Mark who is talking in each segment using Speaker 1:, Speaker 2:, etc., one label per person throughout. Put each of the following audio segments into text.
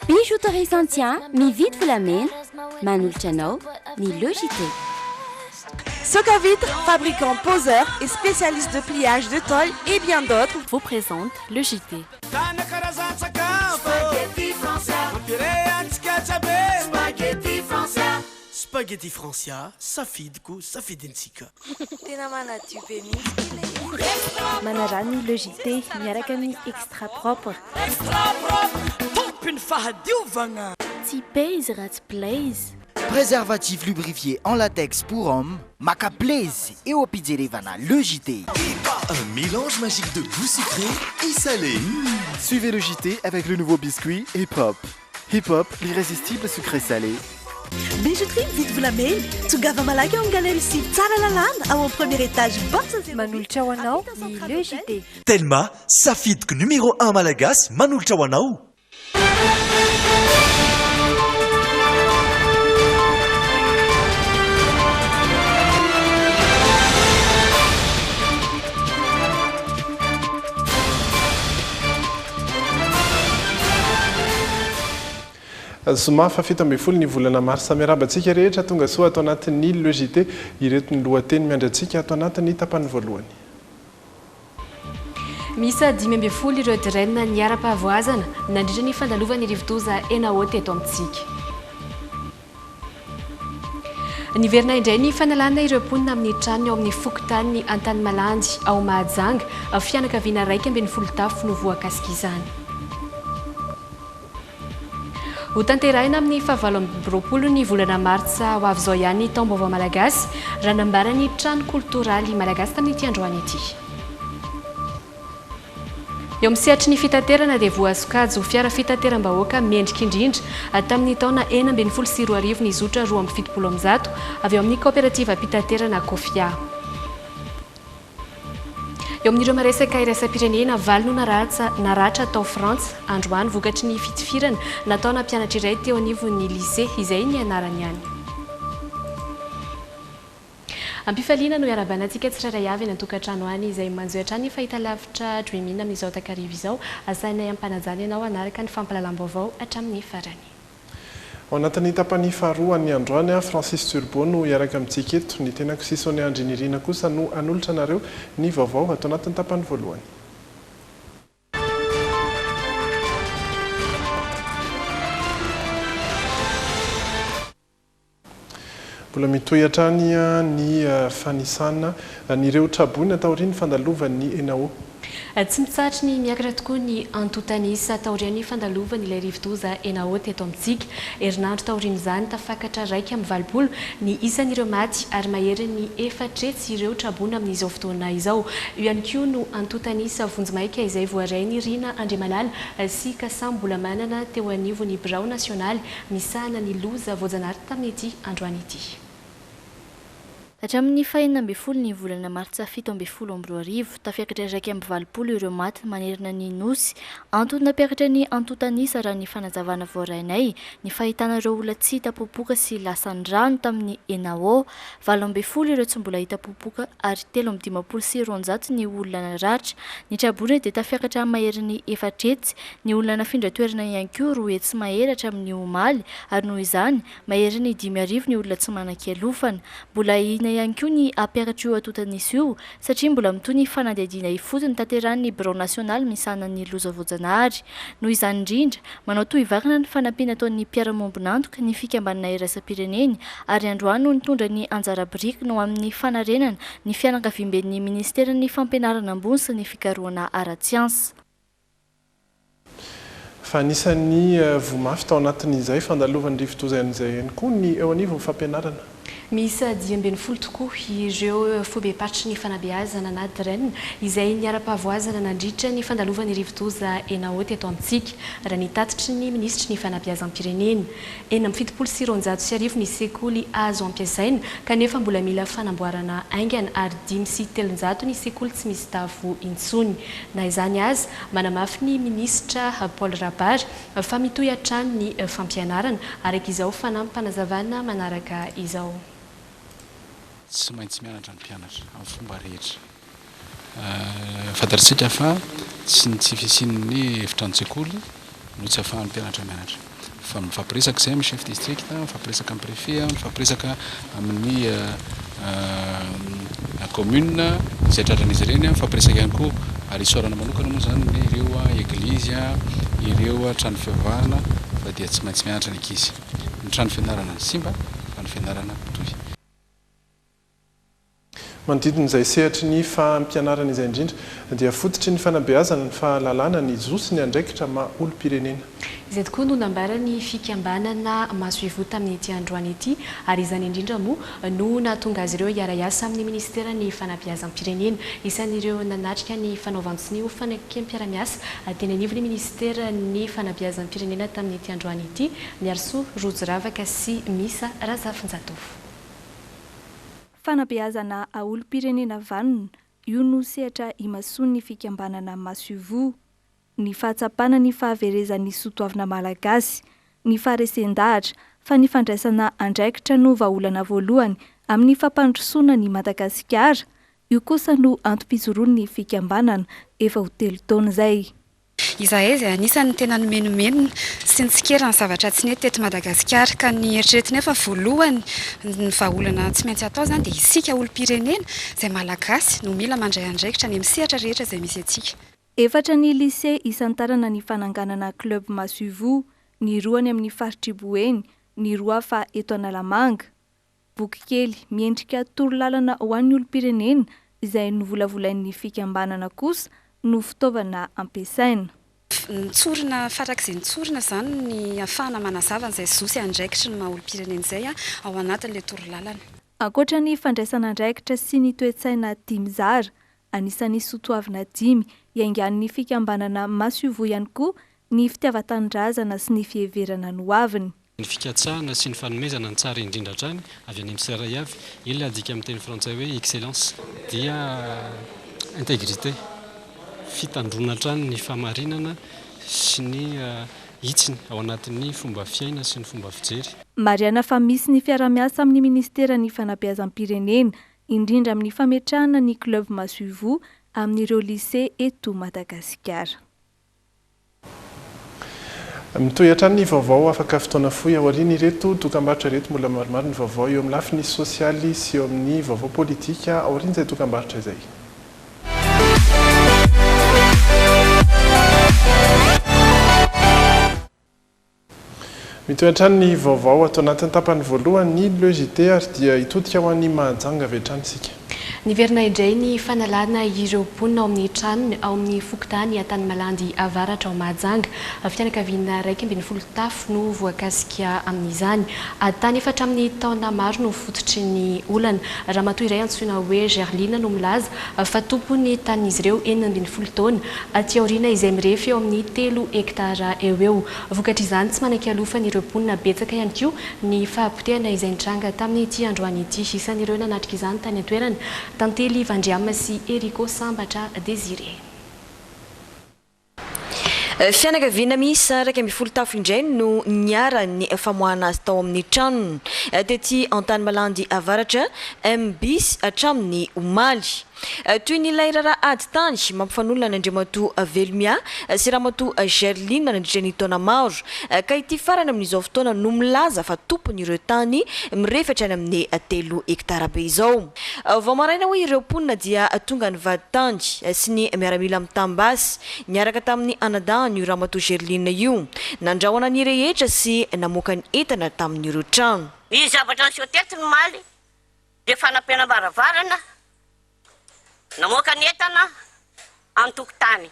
Speaker 1: Bijouterie Santia mividy volamena manolotra anao ny Le JT.
Speaker 2: Socavitre, fabricant, poseur et spécialiste de pliage de tôle et bien d'autres,
Speaker 3: vous présente le JT.
Speaker 4: Tana karazan-tsakafo Spaghetti Francia Mampiray antsika jiaby Spaghetti Francia Spaghetti Francia, safidiko, safidintsika.
Speaker 5: Tena manadio be mihitsy ilay izy.
Speaker 6: Manaraha ny Le JT miaraka amin'ny Extra Propre.
Speaker 4: Extra Propre, tompon'ny fahadiovagna.
Speaker 6: Tsy paizy raha tsy blaze.
Speaker 7: Préservatif lubrifié en latex pour hommes, maka blaze eo am-pijerevana Le JT.
Speaker 8: Un mélange magique de goût sucré et salé.
Speaker 9: Suivez le JT avec le nouveau biscuit Hip Hop. Hip Hop, l'irrésistible sucré salé.
Speaker 2: Bijouterie mividy volamena tongava malaky ao Angalely sy Tsaralalàna ao amin'ny premier étage box
Speaker 6: Manolotra ho anao ny Le JT.
Speaker 8: Telma, safidiko numéro 1 malagasy manolotra ho anao.
Speaker 10: Zoma faha 17 ny volana marsa. Miarahaba antsika rehetra tonga soa ato anatin'ny Le JT. Ireto ny lohateny miandry antsika ato anatin'ny tapany voalohany.
Speaker 3: Miisa 15 ireo DREN niharam-pahavoazana nandritra ny fandalovan'ny rivodoza Enawo teto amintsika. Niverina indray ny fanalana ireo mponina amin'ny tranony ao amin'ny fokontany Antanimalandy ao Mahajanga. Fianakaviana 11 tafo no voakasik'izany. Hotanterahina amin'ny fahavalo amby roapolo ny volana martsa ho avy izao ihany ny taom-baovao malagasy, raha nambaran'ny trano koltoraly malagasy tamin'ity androany ity. Eo amin'ny sehatry ny fitaterana dia voasokajy ho fiara fitateram-bahoaka mendrika indrindra tamin'ny taona 2016 ny zotra 172 avy ao amin'ny kaoperativam-pitaterana Kofia. Eo amin'ireo maresaka iraisam-pirenena, valo no naratsa naratra tao Frantsa androany vokatry ny fitifirana nataona mpianatra iray teo anivon'ny lycée izay nianarany ihany. Am-pifaliana no iarahabana antsika tsirairay avy any an-tokantrano any izay manjohy hatrany ny fahitalavitra Dream'in amin'izao takariva izao. Asainay am-panajana ianao hanaraka ny fampahalalam-baovao hatramin'ny farany.
Speaker 10: Ao anatin'ny tapany faharoa an'ny androany, Francis Turbo no hiaraka amintsika eto. Ny tenako sy Sonia Andrinirina kosa no hanolotra anareo ny vaovao ato anatin'ny tapany voalohany. Mbola mitohy hatrany ny fanisana an'ireo traboina taorian'ny fandalovan'ny Enawo.
Speaker 3: Tsy mitsahatry ny miakatra tokoa ny antontan'isa taorian'ny fandalovan'ilay rivodoza Enawo teto amintsika. Herinandro taorian'izany, tafakatra 81 ny isan'ireo maty ary maherin'ny 400 ireo traboina amin'izao fotoana izao. Io ihany koa no antontan'isa vonjimaika izay voarain'i Rina Andriamalala sy Kasam Mbolamanana teo anivon'ny birao nasionaly misahana ny loza voajanahary tamin'ity androany ity.
Speaker 6: Hatramin'ny faha-16 ny volana martsa 2017, tafiakatra 81 ireo maty manerana ny Nosy. Antony nampiakatra ny antontan'isa raha ny fanazavana voarainay, ny fahitana ireo olona tsy hita popoka sy lasan'ny rano tamin'ny Enawo. 18 ireo tsy mbola hita popoka ary 253 ny olona naratra. Ny traboina dia tafiakatra maherin'ny 400. Ny olona nafindra toerana ihany koa 200 mahery hatramin'ny omaly ary noho izany, Maherin'ny 5000 ny olona tsy manan-kialofana. Mbola ahiana ihany koa ny hampiakatra io antontan'isa io satria mbola mitohy ny fanadihadiana ifotony tanterahin'ny Birao nasionaly misahana ny loza voajanahary. Noho izany indrindra, manao tohivakana ny fanampiana ataon'ny mpiara-miombon'antoka, ny fikambanana iraisam-pireneny ary androany no nitondra ny anjara birikiny ho amin'ny fanarenana ny fianakaviamben'ny minisiteran'ny fampianarana ambony sy ny fikarohana ara-tsiansa.
Speaker 10: Fa anisan'ny voa mafy tao anatin'izay fandalovan'ny rivodoza izay ihany koa ny eo anivon'ny fampianarana.
Speaker 3: Miisa 15 tokoa ireo foibem-paritry ny fanabeazana na DREN izay niharam-pahavoazana nandritra ny fandalovan'ny rivodoza Enawo teto amintsika, raha ny tatitry ny minisitry ny fanabeazam-pirenena. 1276 ny sekoly azo ampiasaina kanefa mbola mila fanamboarana haingana ary 305 ny sekoly tsy misy tafo intsony. Na izany aza, manamafy ny minisitra Paul Rabary fa mitohy hatrany ny fampianarana, araka izao fanampim-panazavana manaraka izao.
Speaker 11: Tsy maintsy mianatra ny mpianatra amin'ny fomba rehetra. Fantatsika fa tsy ny tsy fisian'ny efitranon-tsekoly no tsy ahafahan'ny mpianatra mianatra fa mifampiresaka izay amin'ny chef district, mifampiresaka amin'ny préfet, mifampiresaka amin'ny commune izay tratran'izy ireny, mifampiresaka ihany koa ary isaorana manokana moa izany ireo eglizy, ireo trano fivavahana fa dia tsy maintsy mianatra ny ankizy. Ny trano fianarana no simba fa ny fianarana mitohy.
Speaker 10: Manodidina izay sehatry ny fampianarana izay indrindra dia fototry ny fanabeazana ny fahalalana ny zo sy ny andraikitra maha olom-pirenena.
Speaker 3: Izay tokoa no nambaran'ny fikambanana Masoivoho tamin'ity androany ity ary izany indrindra moa no nahatonga azy ireo hiara-hiasa amin'ny minisiteran'ny fanabeazam-pirenena. Isan'ireo nanatrika ny fanaovan-tsonia ho fanekem-piarahamiasa teny anivon'ny minisiteran'ny fanabeazam-pirenena tamin'ity androany ity Miarisoa Rojo Ravaka sy Misa Razafinjatovo.
Speaker 12: Fanabeazana olom-pirenena vanona, io no sehatra imasoan'ny fikambanana Masoivoho. Ny fahatsapana ny fahaverezan'ny soatoavina malagasy, ny faharesen-dahatra fa ny fandraisana andraikitra no vahaolana voalohany amin'ny fampandrosoana an'i Madagasikara, io kosa no antom-pijoroan'ny fikambanana efa ho telo taona izay.
Speaker 13: Izahay izay anisan'ny tena nimenomenona sy nitsikera ny zavatra tsy nety teto Madagasikara ka ny eritreretinay fa voalohany ny vahaolana tsy maintsy atao izany dia isika olom-pirenena izay Malagasy no mila mandray andraikitra any amin'ny sehatra rehetra izay misy antsika.
Speaker 12: Efatra ny lycée isantarana ny fananganana Club Masoivoho, ny roa any amin'ny faritr'i Boeny, ny roa hafa eto Analamanga. Bokikely miendrika torolalana ho an'ny olom-pirenena izay novolavolain'ny fikambanana kosa no fitaovana ampiasaina.
Speaker 13: Nitsorina farak'izay nitsorina izany ny ahafahana manazava an'izay zo sy andraikitry ny maha olom-pirenena izay ao anatin'ilay torolalana.
Speaker 12: Ankoatra ny fandraisana andraikitra sy ny toe-tsaina tia mizara, anisan'ny soatoavina dimy iaingan'ny fikambanana Masoivoho ihany koa ny fitiavan-tanindrazana sy ny fiheverana ny hoaviny.
Speaker 14: Ny fikatsahana sy ny fanomezana ny tsara indrindra hatrany avy any amin'ny tsirairay avy, iny ilay adika amin'ny teny frantsay hoe excellence, dia intégrité, fitandroana hatrany ny fahamarinana sy ny hitsiny ao anatin'ny fomba fiaina sy ny fomba fijery.
Speaker 12: Marihana fa misy ny fiarahamiasa amin'ny ministeran'ny fanabeazam-pirenena, indrindra amin'ny fametrahana ny Club Masoivoho amin'ireo lycée eto Madagasikara.
Speaker 10: Mitohy hatrany ny vaovao afaka fotoana fohy aorian'ireto dokambarotra ireto. Mbola maromaro ny vaovao eo amin'ny lafiny sosialy sy eo amin'ny vaovao politika aorian'izay dokambarotra izay. Mitohy hatrany ny vaovao ato anatin'ny tapany voalohany ny Le JT ary dia hitodika ho any Mahajanga avy hatrany isika.
Speaker 3: Niverina indray ny fanalana ireo mponina ao amin'ny tranony ao amin'ny fokontany Antanimalandy Avaratra ao Mahajanga. Fianakaviana 11 tafo no voakasika amin'izany. Tany efa hatramin'ny taona maro no fototry ny olana. Ramatoa iray antsoina hoe Gerline no milaza fa tompon'ny tanin'izy ireo 16 taona aty aoriana izay mirefy eo amin'ny telo hektara eo ho eo. Vokatr'izany, tsy manan-kialofan'ireo mponina betsaka ihany koa ny fahapotehana izay nitranga tamin'ity androany ity. Isan'ireo nanatrika izany tany an-toerana, Tantely Vandriama sy Erico Sambatra Désiré.
Speaker 15: Fianakaviana miisa 11 tafo indray no niharan'ny famoahana azy tao amin'ny tranony tety Antanimalandy Avaratra, MBs, hatramin'ny omaly. Toy ny ilay raharaha ady tany mampifanolana an'Andriamatoa Velomia sy Ramatoa Gerline nandritra ny taona maro, ka ity farany amin'izao fotoana no milaza fa tompon'ireo tany mirefy hatrany amin'ny telo hektara be izao. Vao maraina hoy ireo mponina dia tonga ny vadintany sy ny miaramila mitam-basy niaraka tamin'ny anadahiny io Ramatoa Gerline io, nandrahona ny rehetra sy namoaka ny entana tamin'ireo trano.
Speaker 16: Ny zavatra niseho teto omaly dia fanampenam-baravarana namoaka ny entana an-tokotany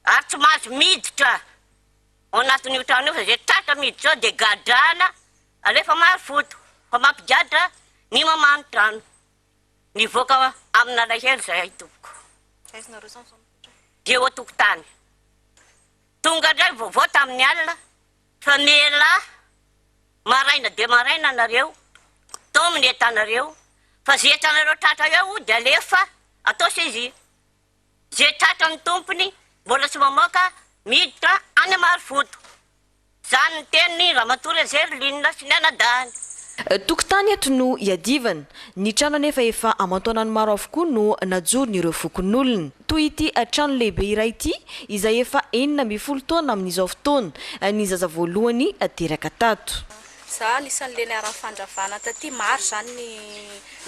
Speaker 16: ary tsy mahazo miditra ao anatin'io trano io fa izay tratra miditra ao dia gadrana alefa Marofoto fa mampigadra ny mamano trano. Nivoaka amin'alahelo izahay tompoko. Dia eo an-tokotany. Tonga indray ny vaovao tamin'ny alina fa mialà maraina dia maraina nareo, taomy ny entanareo fa ze entanareo tratra eo dia alefa atao saisie. Ze tratran'ny tompony mbola tsy mamoaka miditra any Marofoto. Zany ny teniny Ramatoa Razeriline sy ny anadahiny.
Speaker 15: Tokotany eto no iadivana. Ny trano anefa efa aman-taonany maro avokoa no najoron'ireo fokonolona. Toy ity trano lehibe iray ity izay efa 16 taona amin'izao fotoana ny zaza voalohany teraka tato.
Speaker 17: Za anisan'le niharan'ny fandravana taty, maro zany ny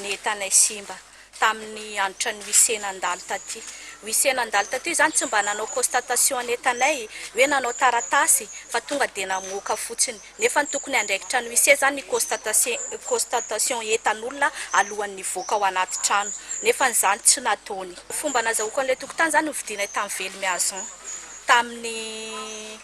Speaker 17: ny entanay simba tamin'ny androtran'ny huissier nandalo taty. Huissier nandalo taty zany tsy mba nanao constatation ny entanay, hoe nanao taratasy fa tonga de namoaka fotsiny. Nefa ny tokony andraikitra ny huissier zany ny constatation constatation entan'olona alohan'ny hivoaka ao anaty trano. Nefa izany tsy nataony. Fomba nazahoako an'ilay tokotany zany novidianay tamin'ny Velomiazon tamin'ny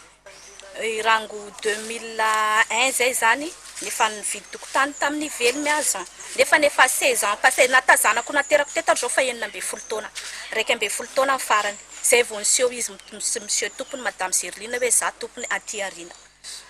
Speaker 17: rango 2001 zay zany nefa nividy tokotany tamin'ny Velomiazon. Nefa efa 16 ans passé natazanako naterako teto ary zao fa 16 taona. 11 taona ny farany. Zay vao niseho izy monsieur tompony madame Zerline hoe za tompony aty aoriana.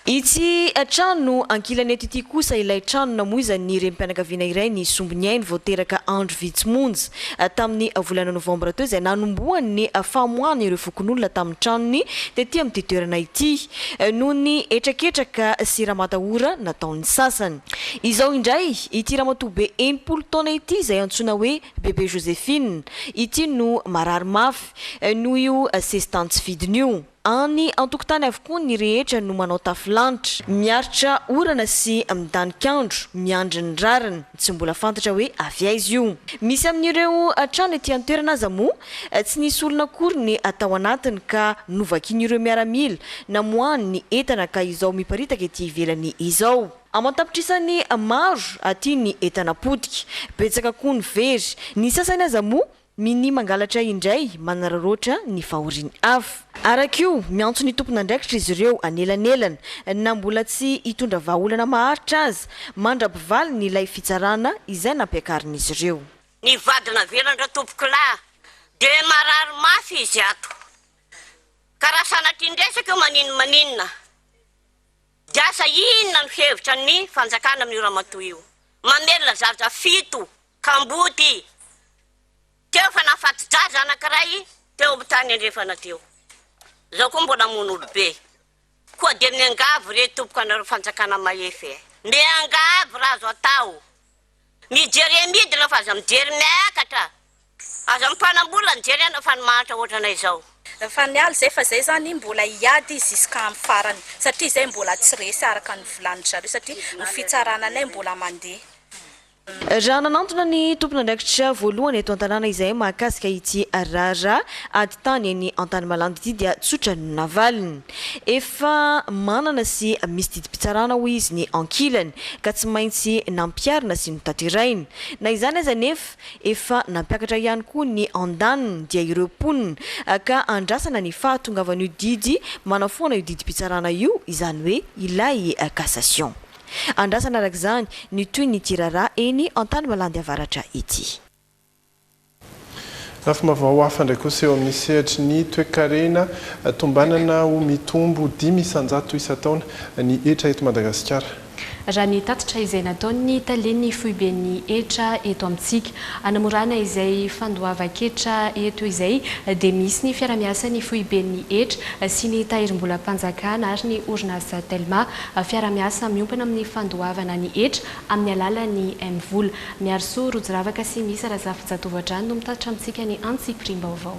Speaker 15: Itsy trano ankilany eto ity kosa ilay trano namoizan'ny renim-pianakaviana iray ny sombiniainy vao teraka andro vitsy monja tamin'ny volana novambra teo izay nanombohany ny famoahana ireo fokonolona tamin'ny tranony tety amin'ity toerana ity noho ny hetraketraka sy ramatahora nataon'ny sasany. Izao indray ity ramatoa be 60 taona ity izay antsoina hoe Bebe Joséphine ity no marary mafy noho io sesitany tsy fidiny io. Any an-tokotany avokoa ny rehetra no manao tafo lanitra, miaritra orana sy midanik'andro, miandry ny rariny. Tsy mbola fantatra hoe avy aiza io. Misy amin'ireo trano ety an-toerana aza moa tsy nisy olona akory ny tao anatiny ka novakian'ireo miaramila namoahany ny entana ka izao miparitaka ety ivelany izao. Aman-tapitrisany maro aty ny entana potika. Betsaka koa ny very. Ny sasany aza moa Minia mangalatra indray manararaotra ny fahorian'ny hafa. Araka io, miantso ny tompon'andraikitra izy ireo anelanelana, na mbola tsy hitondra vahaolana maharitra aza, mandra-pivaliny ilay fitsarana izay nampiakarin'izy ireo.
Speaker 16: Ny vady navelan-dRatompokolahy dia marary mafy izy ato. Ka raha sanatria ny-resaka io maninona maninona dia asa inona no hevitra ny fanjakana amin'io ramatoa io. Mamelona zaza fito Kamboty, teo fa nahafaty-jaza anankiray teo amin'ny tany andrefana teo. Izao koa mbola hamono olobe. Koa dia miangavy re tompoko anareo fanjakana mahefa e. Miangavy raha azo atao. Mijere midina fa aza mijery miakatra. Aza mpanambola ny jerena fa ny mahantra ohatranay izao.
Speaker 17: Efa niala izay fa izay zany mbola hiady jusqu'à amin'ny farany satria izay mbola tsy resy araka ny volanin-dry zareo satria ny fitsarana anay mbola mandeha.
Speaker 15: Raha nanantona ny tompon'andraikitra voalohany eto an-tanàna izay mahakasika ity raharaha ady tany eny Antanimalandy ity dia tsotra no navaliny. Efa manana sy misy didim-pitsarana hoy izy ny ankilany ka tsy maintsy nampiharina sy notanterahina. Na izany aza anefa efa nampiakatra ihany koa ny andaniny dia ireo mponina ka andrasana ny fahatongavan'io didy manafoana io didim-pitsarana io izany hoe ilay cassation. Andrasana araka izany ny tohin'ity raharaha eny Antanimalandy Avaratra ity.
Speaker 10: Lafim-baovao hafa indray kosa eo amin'ny sehatry ny toekarena, tombanana ho mitombo 5% isan-taona ny hetra eto Madagasikara.
Speaker 3: Raha ny tatitra izay nataon'ny talen'ny foiben'ny hetra eto amintsika. Hanamorana izay fandoavan-ketra eto izay dia misy ny fiarahamiasan'ny foiben'ny hetra sy ny tahirimbolam-panjakana ary ny orinasa Telma. Fiarahamiasa miompana amin'ny fandoavana ny hetra amin'ny alalan'ny MVola. Miarisoa Rojoravaka sy Misa Razafinjatovo hatrany no mitatitra amintsika ny antsipiriam-baovao.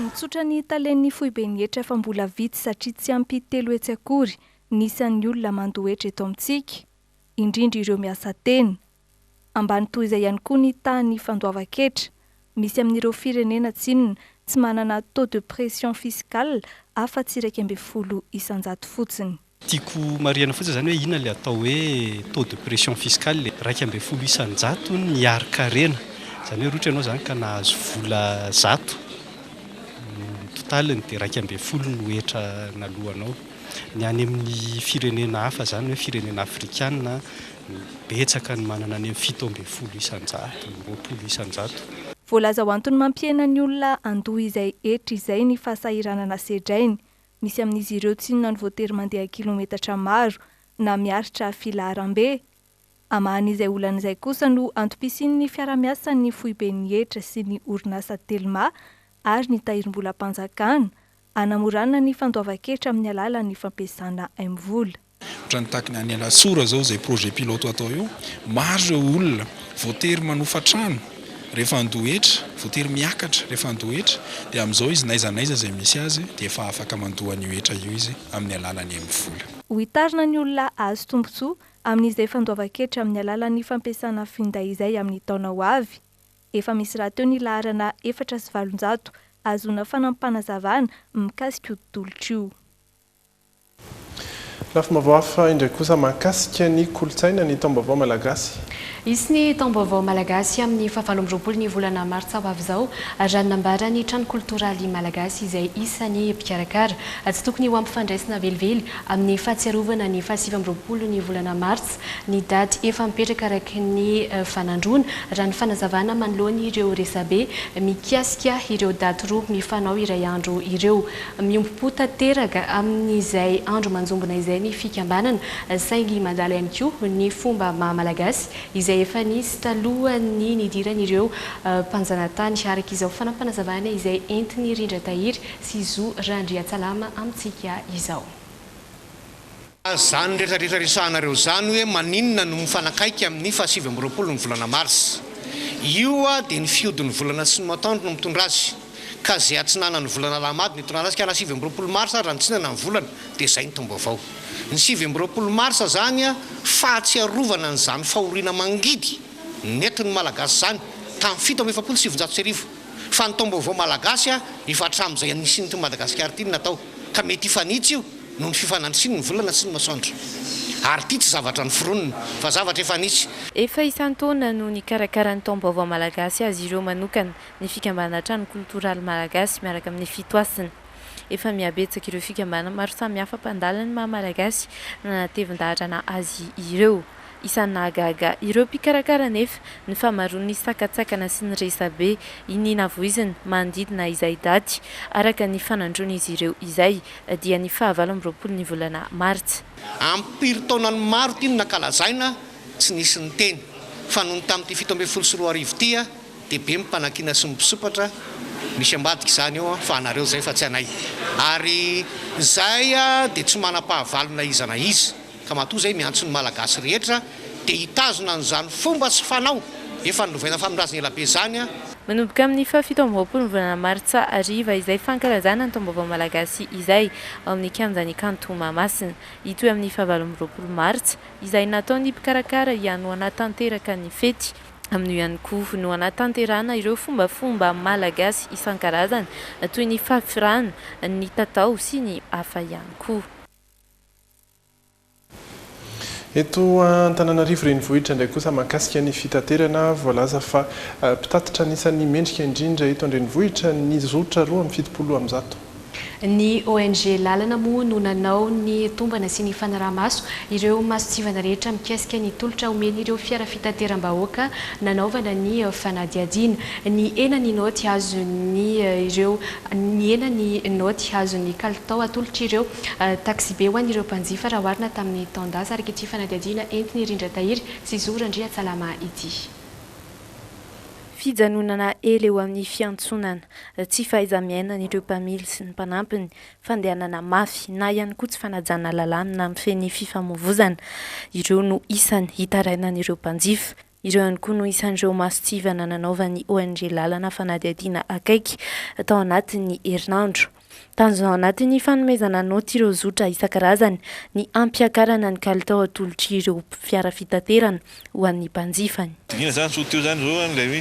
Speaker 12: Nitsotra ny talen'ny foiben'ny hetra fa mbola vitsy satria tsy ampy telo hetsy akory ny isan'ny olona mandoa hetra eto amintsika, indrindra ireo miasa tena. Ambany toy izay ihany koa ny tahan'ny fandoavan-ketra. Misy amin'ireo firenena tsinona tsy manana taux de pression fiscale afa-tsy 11% fotsiny.
Speaker 14: Tiako marihana fotsiny izany hoe inona ilay atao hoe taux de pression fiscale e? 11% ny harin-karena, izany hoe raha ohatra ianao izany ka nahazo vola 100, ny totaliny dia 11 no hetra naloanao. Ny any amin'ny firenena hafa izany hoe firenena afrikana, betsaka ny manana any amin'ny 17%, 20%.
Speaker 12: Voalaza ho antony mampihena ny olona handoa izay hetra izay ny fahasahiranana sedrainy. Misy amin'izy ireo tsinona no voatery mandeha kilometatra maro na miaritra filaharambe. Hamahana izay olana izay kosa no antom-pisian'ny fiarahamiasan'ny foiben'ny hetra sy ny orinasa Telma ary ny tahirimbolam-panjakana, hanamorana ny fandoavan-ketra amin'ny alalan'ny fampiasana MVola.
Speaker 18: Ohatran'ny tahaka ny any Alasora izao izay projet pilote atao io, maro ireo olona voatery manofa trano rehefa handoa hetra, voatery miakatra rehefa handoa hetra, dia amin'izao izy n'aiza n'aiza izay misy azy dia efa afaka mandoa an'io hetra io izy amin'ny alalan'ny MVola.
Speaker 12: Hohitarina ny olona hahazo tombontsoa amin'izay fandoavan-ketra amin'ny alalan'ny fampiasana finday izay amin'ny taona ho avy. Efa misy rahateo ny laharana 804 ahazoana fanampim-panazavana mikasika io tolotra io.
Speaker 10: Lafim-baovao hafa indray kosa mahakasika ny kolontsaina ny taom-baovao malagasy.
Speaker 3: Hisy ny taom-baovao malagasy amin'ny fahavalo amby 20 ny volana martsa ho avy izao, raha ny nambaran'ny Trano Koltoraly Malagasy izay isan'ny mpikarakara. Tsy tokony ho ampifandraisina velively amin'ny fahatsiarovana ny faha 29 ny volana martsa ny daty efa mipetraka araka ny fanandroana, raha ny fanazavana manoloana ireo resabe mikasika ireo daty roa mifanao iray andro ireo. Miombom-po tanteraka amin'izay andro manjombona izay ny fikambanana, saingy mandala ihany koa ny fomba maha Malagasy izay efa nisy talohan'ny nidiran'ireo mpanjanatany, araka izao fanapanazavana izay entin'i Rindra Tahiry sy Zo Randriantsalama amintsika izao.
Speaker 19: Izany rehetra rehetra resahanareo izany hoe maninona no mifanakaiky amin'ny faha 29 ny volana mars. Io dia ny fihodin'ny volana sy ny mataondro no mitondra azy. Ka izay atsinanan'ny volana alahamady no itondrana azy ka na 29 mars ary raha nitsinana ny volana dia izay ny taom-baovao. Ny 29 mars izany fahatsiarovana an'izany fahoriana mangidy nentin'ny Malagasy izany tamin'ny 1947. Fa ny taom-baovao Malagasy efa hatramin'izay nisian'ity Madagasikara ity no natao. Ka mety hifanitsy io. Noho ny fifanandrifiany ny volana sy ny masoandro. Ary ity tsy zavatra noforonina, fa zavatra efa nisy.
Speaker 20: Efa isan-taona no nikarakara ny taom-baovao malagasy azy ireo manokana ny fikambanana Trano Koltoraly Malagasy miaraka amin'ny Fitohasina. Efa mihabetsaka ireo fikambanana maro samihafa mpandala ny maha malagasy no nanatevin-daharana azy ireo. Isan'ny nahagaga ireo mpikarakara anefa ny fahamaroan'ny sakantsakana sy ny resabe iniana voizina manodidina izay daty araka ny fanandroan'izy ireo izay dia ny faha 28 ny volana martsa.
Speaker 19: Am-piry taonany maro ity no nankalazaina tsy nisy niteny fa nony tamin'ity 2017 ity dia be ny mpanakiana sy ny mpisompatra, misy ambadika izany eo fa anareo izay fa tsy anay ary izay dia tsy manam-pahavalo na iza na iza. Ka matoa izay miantso ny Malagasy rehetra dia hitazona an'izany fomba sy fanao efa nolovaina famin-drazana elabe izany.
Speaker 20: Manomboka amin'ny faha 27 ny volana martsa hariva izay fankalazana ny taom-baovao malagasy izay ao amin'ny kianjan'ny Kanto Mahamasina. Hitohy amin'ny faha 28 martsa izay nataon'ny mpikarakara hianohana tanteraka ny fety. Amin'io ihany koa no hanatanterahana ireo fombafomba malagasy isan-karazany toy ny fafirana, ny tatao sy ny hafa ihany koa.
Speaker 10: Eto Antananarivo renivohitra indray kosa mahakasika ny fitaterana, voalaza fa mpitatitra anisan'ny mendrika indrindra eto an-drenivohitra ny zotra 172.
Speaker 3: Ny ONG Lalana moa no nanao ny tombana sy ny fanaraha-maso ireo mason-tsivana rehetra mikasika ny tolotra omen'ireo fiara fitateram-bahoaka nanaovana ny fanadihadiana. Nihena ny naoty azon'ny ireo nihena ny naoty azon'ny kalitao atolotr'ireo Taxibe ho an'ireo mpanjifa raha oharina tamin'ny taon-dasa, araka ity fanadihadiana entin'i Rindra Tahiry sy Zo Randriantsalama ity.
Speaker 20: Fijanonana ela eo amin'ny fiantsonana, tsy fahaiza-miainan'ireo mpamily sy ny mpanampiny, fandehanana mafy na ihany koa tsy fanajana lalàna mifehy ny fifamoivozana, ireo no isany hitarainan'ireo mpanjifa. Ireo ihany koa no isan'ireo mason-tsivana nanaovan'ny ONG Lalana fanadihadiana akaiky tao anatin'ny herinandro. Tanjona ao anatin'ny fanomezana naoty ireo zotra isan-karazany ny hampiakarana ny kalitao atolotr'ireo fiara fitaterana ho an'ny mpanjifany.
Speaker 21: Dinihina zany sao teo zany zao ilay hoe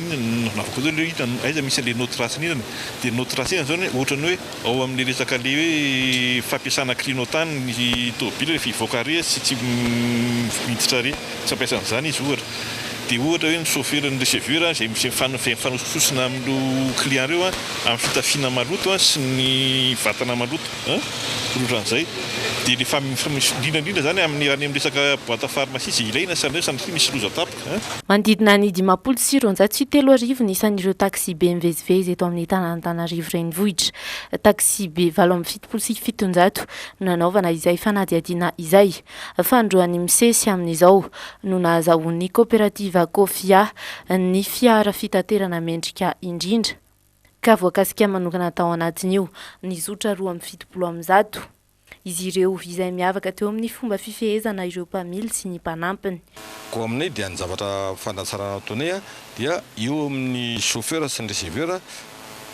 Speaker 21: navoaka teo ilay hoe aiza misy an'ilay naoty ratsiny iny dia ny naoty ratsiny zao ohatran'ny hoe ao amin'ilay resaka ilay hoe fampiasana clignotant ny tômôbila rehefa hivoaka arrêt sy tsy miditra arrêt. Tsy ampiasa an'izany izy ohatra. Dia ohatra hoe ny chauffeur ny receveur izay mifanosososona amin'ireo client ireo amin'ny fitafiana maloto sy ny vatana maloto ohatran'izay. Dia ilay indrindra indrindra izany amin'ny any amin'ny resaka boite pharmacie izay ilaina sanatria misy loza tampoka.
Speaker 20: Manodidina ny 3050 ny isan'ireo taxibe mivezivezy eto amin'ny tanàn'Antananarivo renivohitra. Taxibe 778 no nanaovana izay fanadihadiana izay. Fanindroany misesy amin'izao no nahazahoan'ny kaoperativa Kofia ny fiara fitaterana mendrika indrindra ka voakasika manokana tao anatin'io ny zotra 172. Izy ireo izay miavaka teo amin'ny fomba fifehezana ireo mpamily sy ny mpanampiny.
Speaker 21: Koa aminay dia ny zavatra fanatsarana ataonay dia eo amin'ny chauffeur sy ny receveur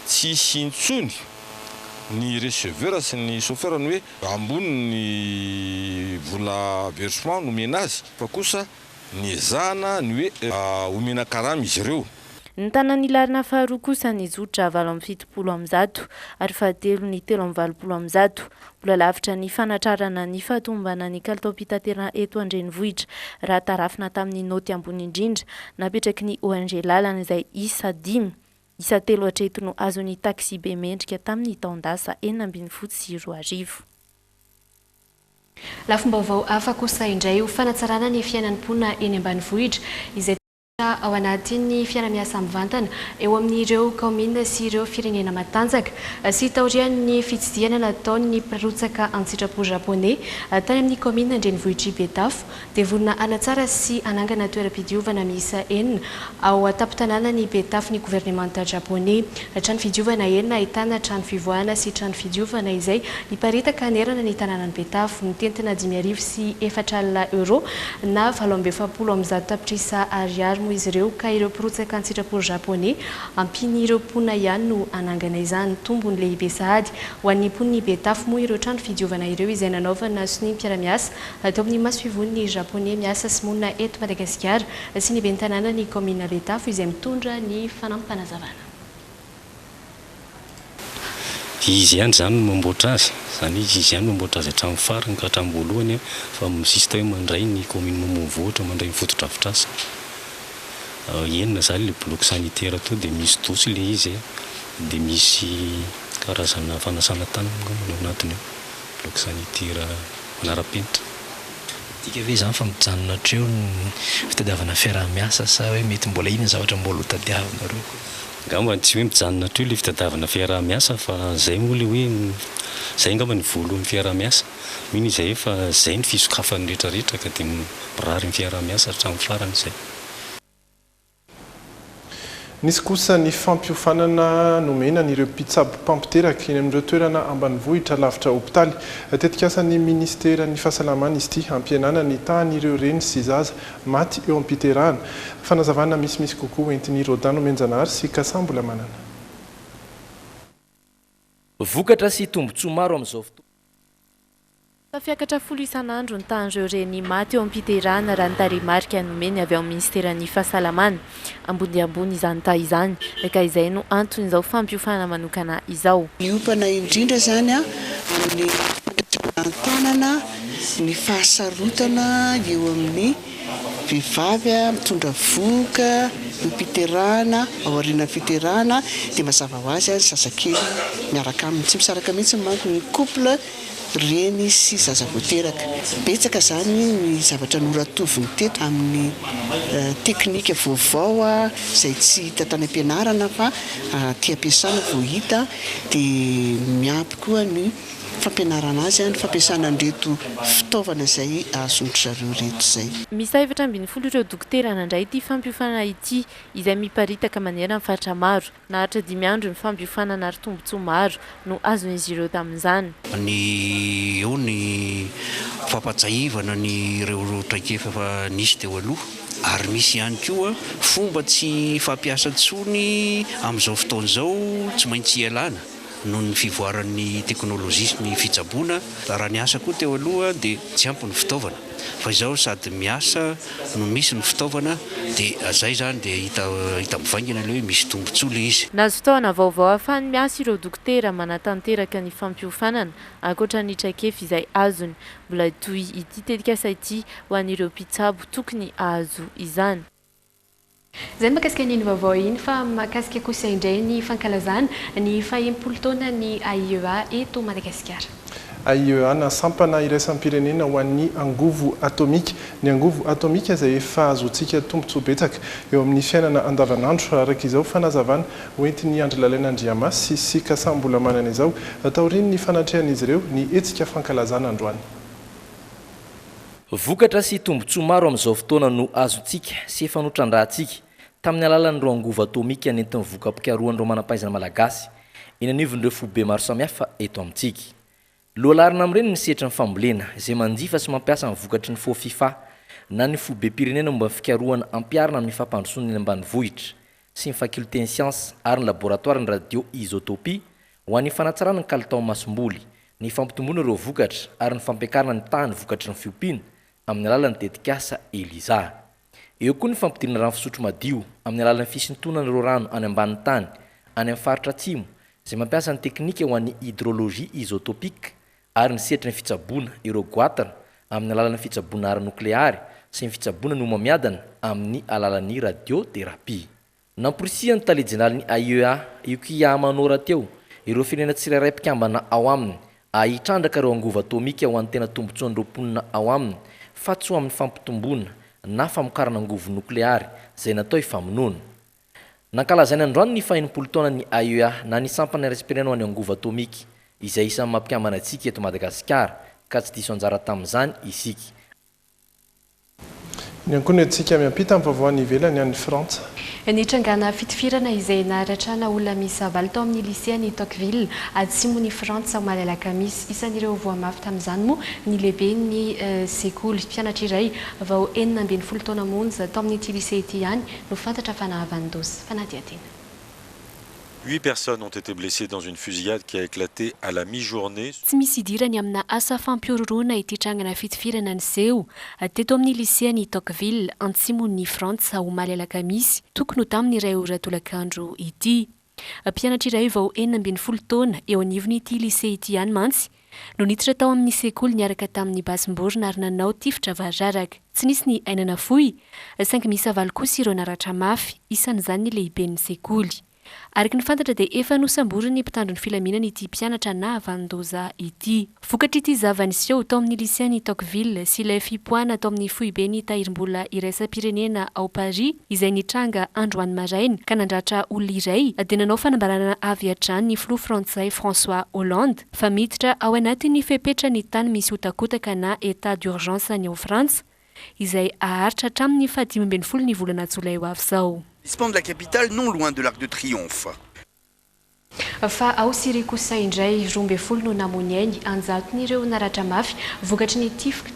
Speaker 21: tsy hisy intsony ny receveur sy ny chauffeur ny hoe ambony ny vola versement nomena azy fa kosa Niezahana ny hoe omena karama izy ireo.
Speaker 20: Nitana ny laharana faharoa kosa ny zotra 178 ary fahatelo ny 183. Mbola lavitra ny fanatrarana ny fahatomombanan'ny kalitaom-pitaterana eto an-drenivohitra raha tarafina tamin'ny naoty ambony indrindra napetraky ny ONG Lalana izay isa dimy isa telo hatreto no azon'ny taksibe mendrika tamin'ny taon-dasa 2016.
Speaker 3: Lafim-baovao hafa kosa indray ho fanatsarana ny fiainan'ny mponina eny ambanivohitra izay tafiditra ao anatin'ny fiara-miasa mivantana eo amin'ireo kaominina sy ireo firenena matanjaka sy taorian'ny fitsidihana nataon'ny mpirotsaka an-tsitrapo Japoney tany amin'ny kaominina an-drenivohitr'i Betafo dia vonona hanatsara sy hanangana toeram-pidiovana miisa enina ao an-tampon-tanànan'i Betafo ny governemanta Japoney. Trano fidiovana enina ahitana trano fivoahana sy trano fidiovana izay hiparitaka hanerana ny tanànan'i Betafo. Mitentina 450 euros na 148 tapitrisa ariary moa izy ireo ka ireo mpirotsaka an-tsitrapo Japoney ampian'ireo mponina ihany no hanangana izany. Tombony lehibe sahady ho an'ny mponin'i Betafo moa ireo trano fidiovana ireo izay nanaovana sonia mpiara-miasa Tao amin'ny masoivohon'ny Japoney miasa sy monina eto Madagasikara sy ny ben'ny tanànan'ny kaominina Betafo izay mitondra ny fanampim-panazavana.
Speaker 14: Izy ihany izany no mamboatra azy, izany hoe izy ihany no mamboatra azy hatramin'ny farany ka hatramin'ny voalohany fa juste hoe mandray ny commune Mamovohitra mandray ny fotodrafitrasa. Enina izany ilay bloc sanitaire tao dia misy douche ilay izy dia misy karazana fanasana tanana angamba ny ao anatiny ao, bloc sanitaire. manara-penitra.
Speaker 1: Midika ve izany fa mijanona hatreo ny fitadiavana fiaraha-miasa sa hoe mety mbola inona ny zavatra mbola ho tadiavinareo?
Speaker 14: Angamba tsy hoe mijanona hatreo ilay fitadiavana fiaraha-miasa fa izay moa ilay hoe izay angamba ny voalohan'ny fiaraha-miasa. Mino izahay fa izay ny fisokafan'ny rehetra rehetra ka dia mirary ny fiaraha-miasa hatramin'ny farany izay.
Speaker 10: Nisy kosa ny fampiofanana nomena an'ireo mpitsabo mpampiteraka eny amin'ireo toerana ambanivohitra lavitra hopitaly. Tetikasan'ny minisiteran'ny fahasalamana izy ity hampihenana ny tahan'ireo reny sy zaza maty eo am-piterahana. Fanazavana misimisy kokoa hoentin'i Rodin Nomenjanahary sy Kassa Mbolamanana.
Speaker 22: Vokatra sy tombontsoa maro amin'izao fotoana.
Speaker 20: Tafiakatra folo isan'andro ny tahan'ireo reny maty eo am-piterahana raha ny tarehimarika nomeny avy ao amin'ny minisiteran'ny Fahasalamana. Ambony dia ambony izany taha izany ka izay no anton'izao fampiofanana manokana izao.
Speaker 23: Miompana indrindra izany amin'ny fandraisana an-tanana ny fahasarotana eo amin'ny vehivavy mitondra vohoka eo am-piterahana, aorianan'ny fiterahana dia mazava ho azy ny zazakely miaraka aminy. Tsy misaraka mihitsy manko ny couple reny sy zaza vao teraka. Betsaka izany ny zavatra noratoviny teto amin'ny teknika vaovao izay tsy hita tany am-pianarana fa aty am-piasana vao hita dia miampy koa ny fampianarana azy ny fampiasana an'ireto fitaovana izay azon-dry zareo ireto izay.
Speaker 20: Miisa 14 ireo dokotera nandray ity fampiofanana ity izay miparitaka manerana ny faritra maro. Naharitra dimy andro ny fampiofanana ary tombontsoa maro no azon'izy ireo tamin'izany.
Speaker 19: Ny eo ny fampahatsiahivana ny ireo traikefa efa nisy teo aloha ary misy ihany koa fomba tsy fampiasa intsony amin'izao fotoana izao tsy maintsy ialana noho ny fivoaran'ny teknolojia sy ny fitsaboana. Raha niasa koa teo aloha dia tsy ampy ny fitaovana fa izao sady miasa no misy ny fitaovana dia zay zany dia hita hita mivaingana ilay hoe misy tombotsoa ilay izy.
Speaker 20: Nahazo fitaovana vaovao ahafahany miasa ireo dokotera manatanteraka ny fampiofanana, ankoatra ny traikefa izay azony. Mbola hitohy ity tetikasa ity ho an'ireo mpitsabo tokony hahazo izany.
Speaker 3: Izay ny mahakasika an'iny vaovao iny fa mahakasika kosa indray ny fankalazana ny fahenimpolo taonan'ny AIEA eto Madagasikara.
Speaker 10: AIEA na Sampana iraisam-pirenena ho an'ny angovo atomika. Ny angovo atomika izay efa ahazoantsika tombontsoa betsaka eo amin'ny fiainana andavanandro, araka izao fanazavana hoentin'i Andry Lalaina Andriamasy sy Kasambola izao, taorian'ny fanatrehan'izy ireo ny hetsika fankalazana androany.
Speaker 22: Vokatra sy tombontsoa maro amin'izao fotoana no azontsika sy efa notrandrahantsika tamin'ny alalan'ireo angovo atomika nentin'ny voka-pikarohan'ireo manam-pahaizana malagasy eny anivon'ireo foibe maro samihafa eto amintsika. Lohalaharana amin'ireny ny sehatry ny fambolena, izay manjifa sy mampiasa ny vokatry ny Fofifa, na ny Foibem-pirenena momba ny fikarohana ampiharina amin'ny fampandrosoana ny any ambanivohitra, sy ny Fakiolten'ny siansa ary ny laboratoaran'ny radio-isotopie ho an'ny fanatsarana ny kalitaon'ny masomboly, ny fampitomboana ireo vokatra ary ny fampiakarana ny tahan'ny vokatry ny fiompiana amin'ny alalan'ny tetikasa ELISA. Eo koa ny fampidirana rano fisotro madio amin'ny alalan'ny fisintonana ireo rano any ambanin'ny tany any amin'ny faritra atsimo izay mampiasa ny teknika ho an'ny hydrologie isotopique ary ny sehatry ny fitsaboana ireo goitre amin'ny alalan'ny fitsaboana ara-nokleary sy ny fitsaboana ny homamiadana amin'ny alalan'ny radiothérapie. Namporisihan'ny tale jeneralin'ny AIEA, Yukiya Amano rahateo, ireo firenena tsirairay mpikambana ao aminy hitrandraka ireo angovo atomika ho an'ny tena tombontsoan'ireo mponina ao aminy fa tsy ho amin'ny fampitomboana na famokarana angovo nokleary izay natao hifamonoana. Nankalazaina androany ny fahenimpolo taonan'ny AIEA na ny Sampana Iraisam-pirenena ho an'ny Angovo Atomika, izay isan'ny mampikambana antsika eto Madagasikara, ka tsy diso anjara tamin'izany isika.
Speaker 10: Ny ankohonantsika miampita amin'ny vaovao any ivelany any Frantsa.
Speaker 3: Nitrangana fitifirana izay naharatrana olona miisa valo tao amin'ny lisean'i Tocqueville, atsimon'i Frantsa, omaly alakamisy. Isan'ireo voa mafy tamin'izany moa ny lehiben'ny sekoly. Mpianatra iray vao 16 taona monja tao amin'ity lisea ity ihany no fantatra fa nahavanon-doza. Fanadihadiana.
Speaker 4: Huit personnes ont été blessées dans une fusillade qui a éclaté à la mi-journée.
Speaker 3: Tsy misy idirany amina asa fampihorohoroana ity trangana fitifirana niseho teto amin'ny lisean'i Tocqueville, antsimon'i Frantsa, omaly alakamisy tokony ho tamin'ny iray ora tolakandro ity. Mpianatra iray vao 16 taona eo anivon'ity lisea ity ihany mantsy no niditra tao amin'ny sekoly niaraka tamin'ny basim-borona ary nanao tifitra variraraka. Tsy nisy ny aina nafoy, saingy miisa valo kosa ireo naratra mafy, isan'izany ny lehiben'ny sekoly. Araka ny fantatra dia efa nosamborin'ny mpitandro ny filaminana ity mpianatra nahavanon-doza ity. Vokatr'ity zava-niseho tao amin'ny lisean'i Tocqueville sy ilay fipoahana tao amin'ny foiben'ny tahirim-bola iraisam-pirenena ao Paris izay nitranga androany maraina ka nandratra olona iray dia nanao fanambarana avy hatrany ny filoha frantsay François Hollande fa miditra ao anatin'ny fepetra ny tany misy hotakotaka na état d'urgence ny ao Frantsa izay haharitra hatramin'ny faha 15 ny volana jolay ho avy izao.
Speaker 5: Arrondissement de la capitale non loin de l'Arc de Triomphe.
Speaker 3: Fa ao Syrie kosa indray, 12 no namoy ny ainy, an-jatony ireo naratra mafy vokatry ny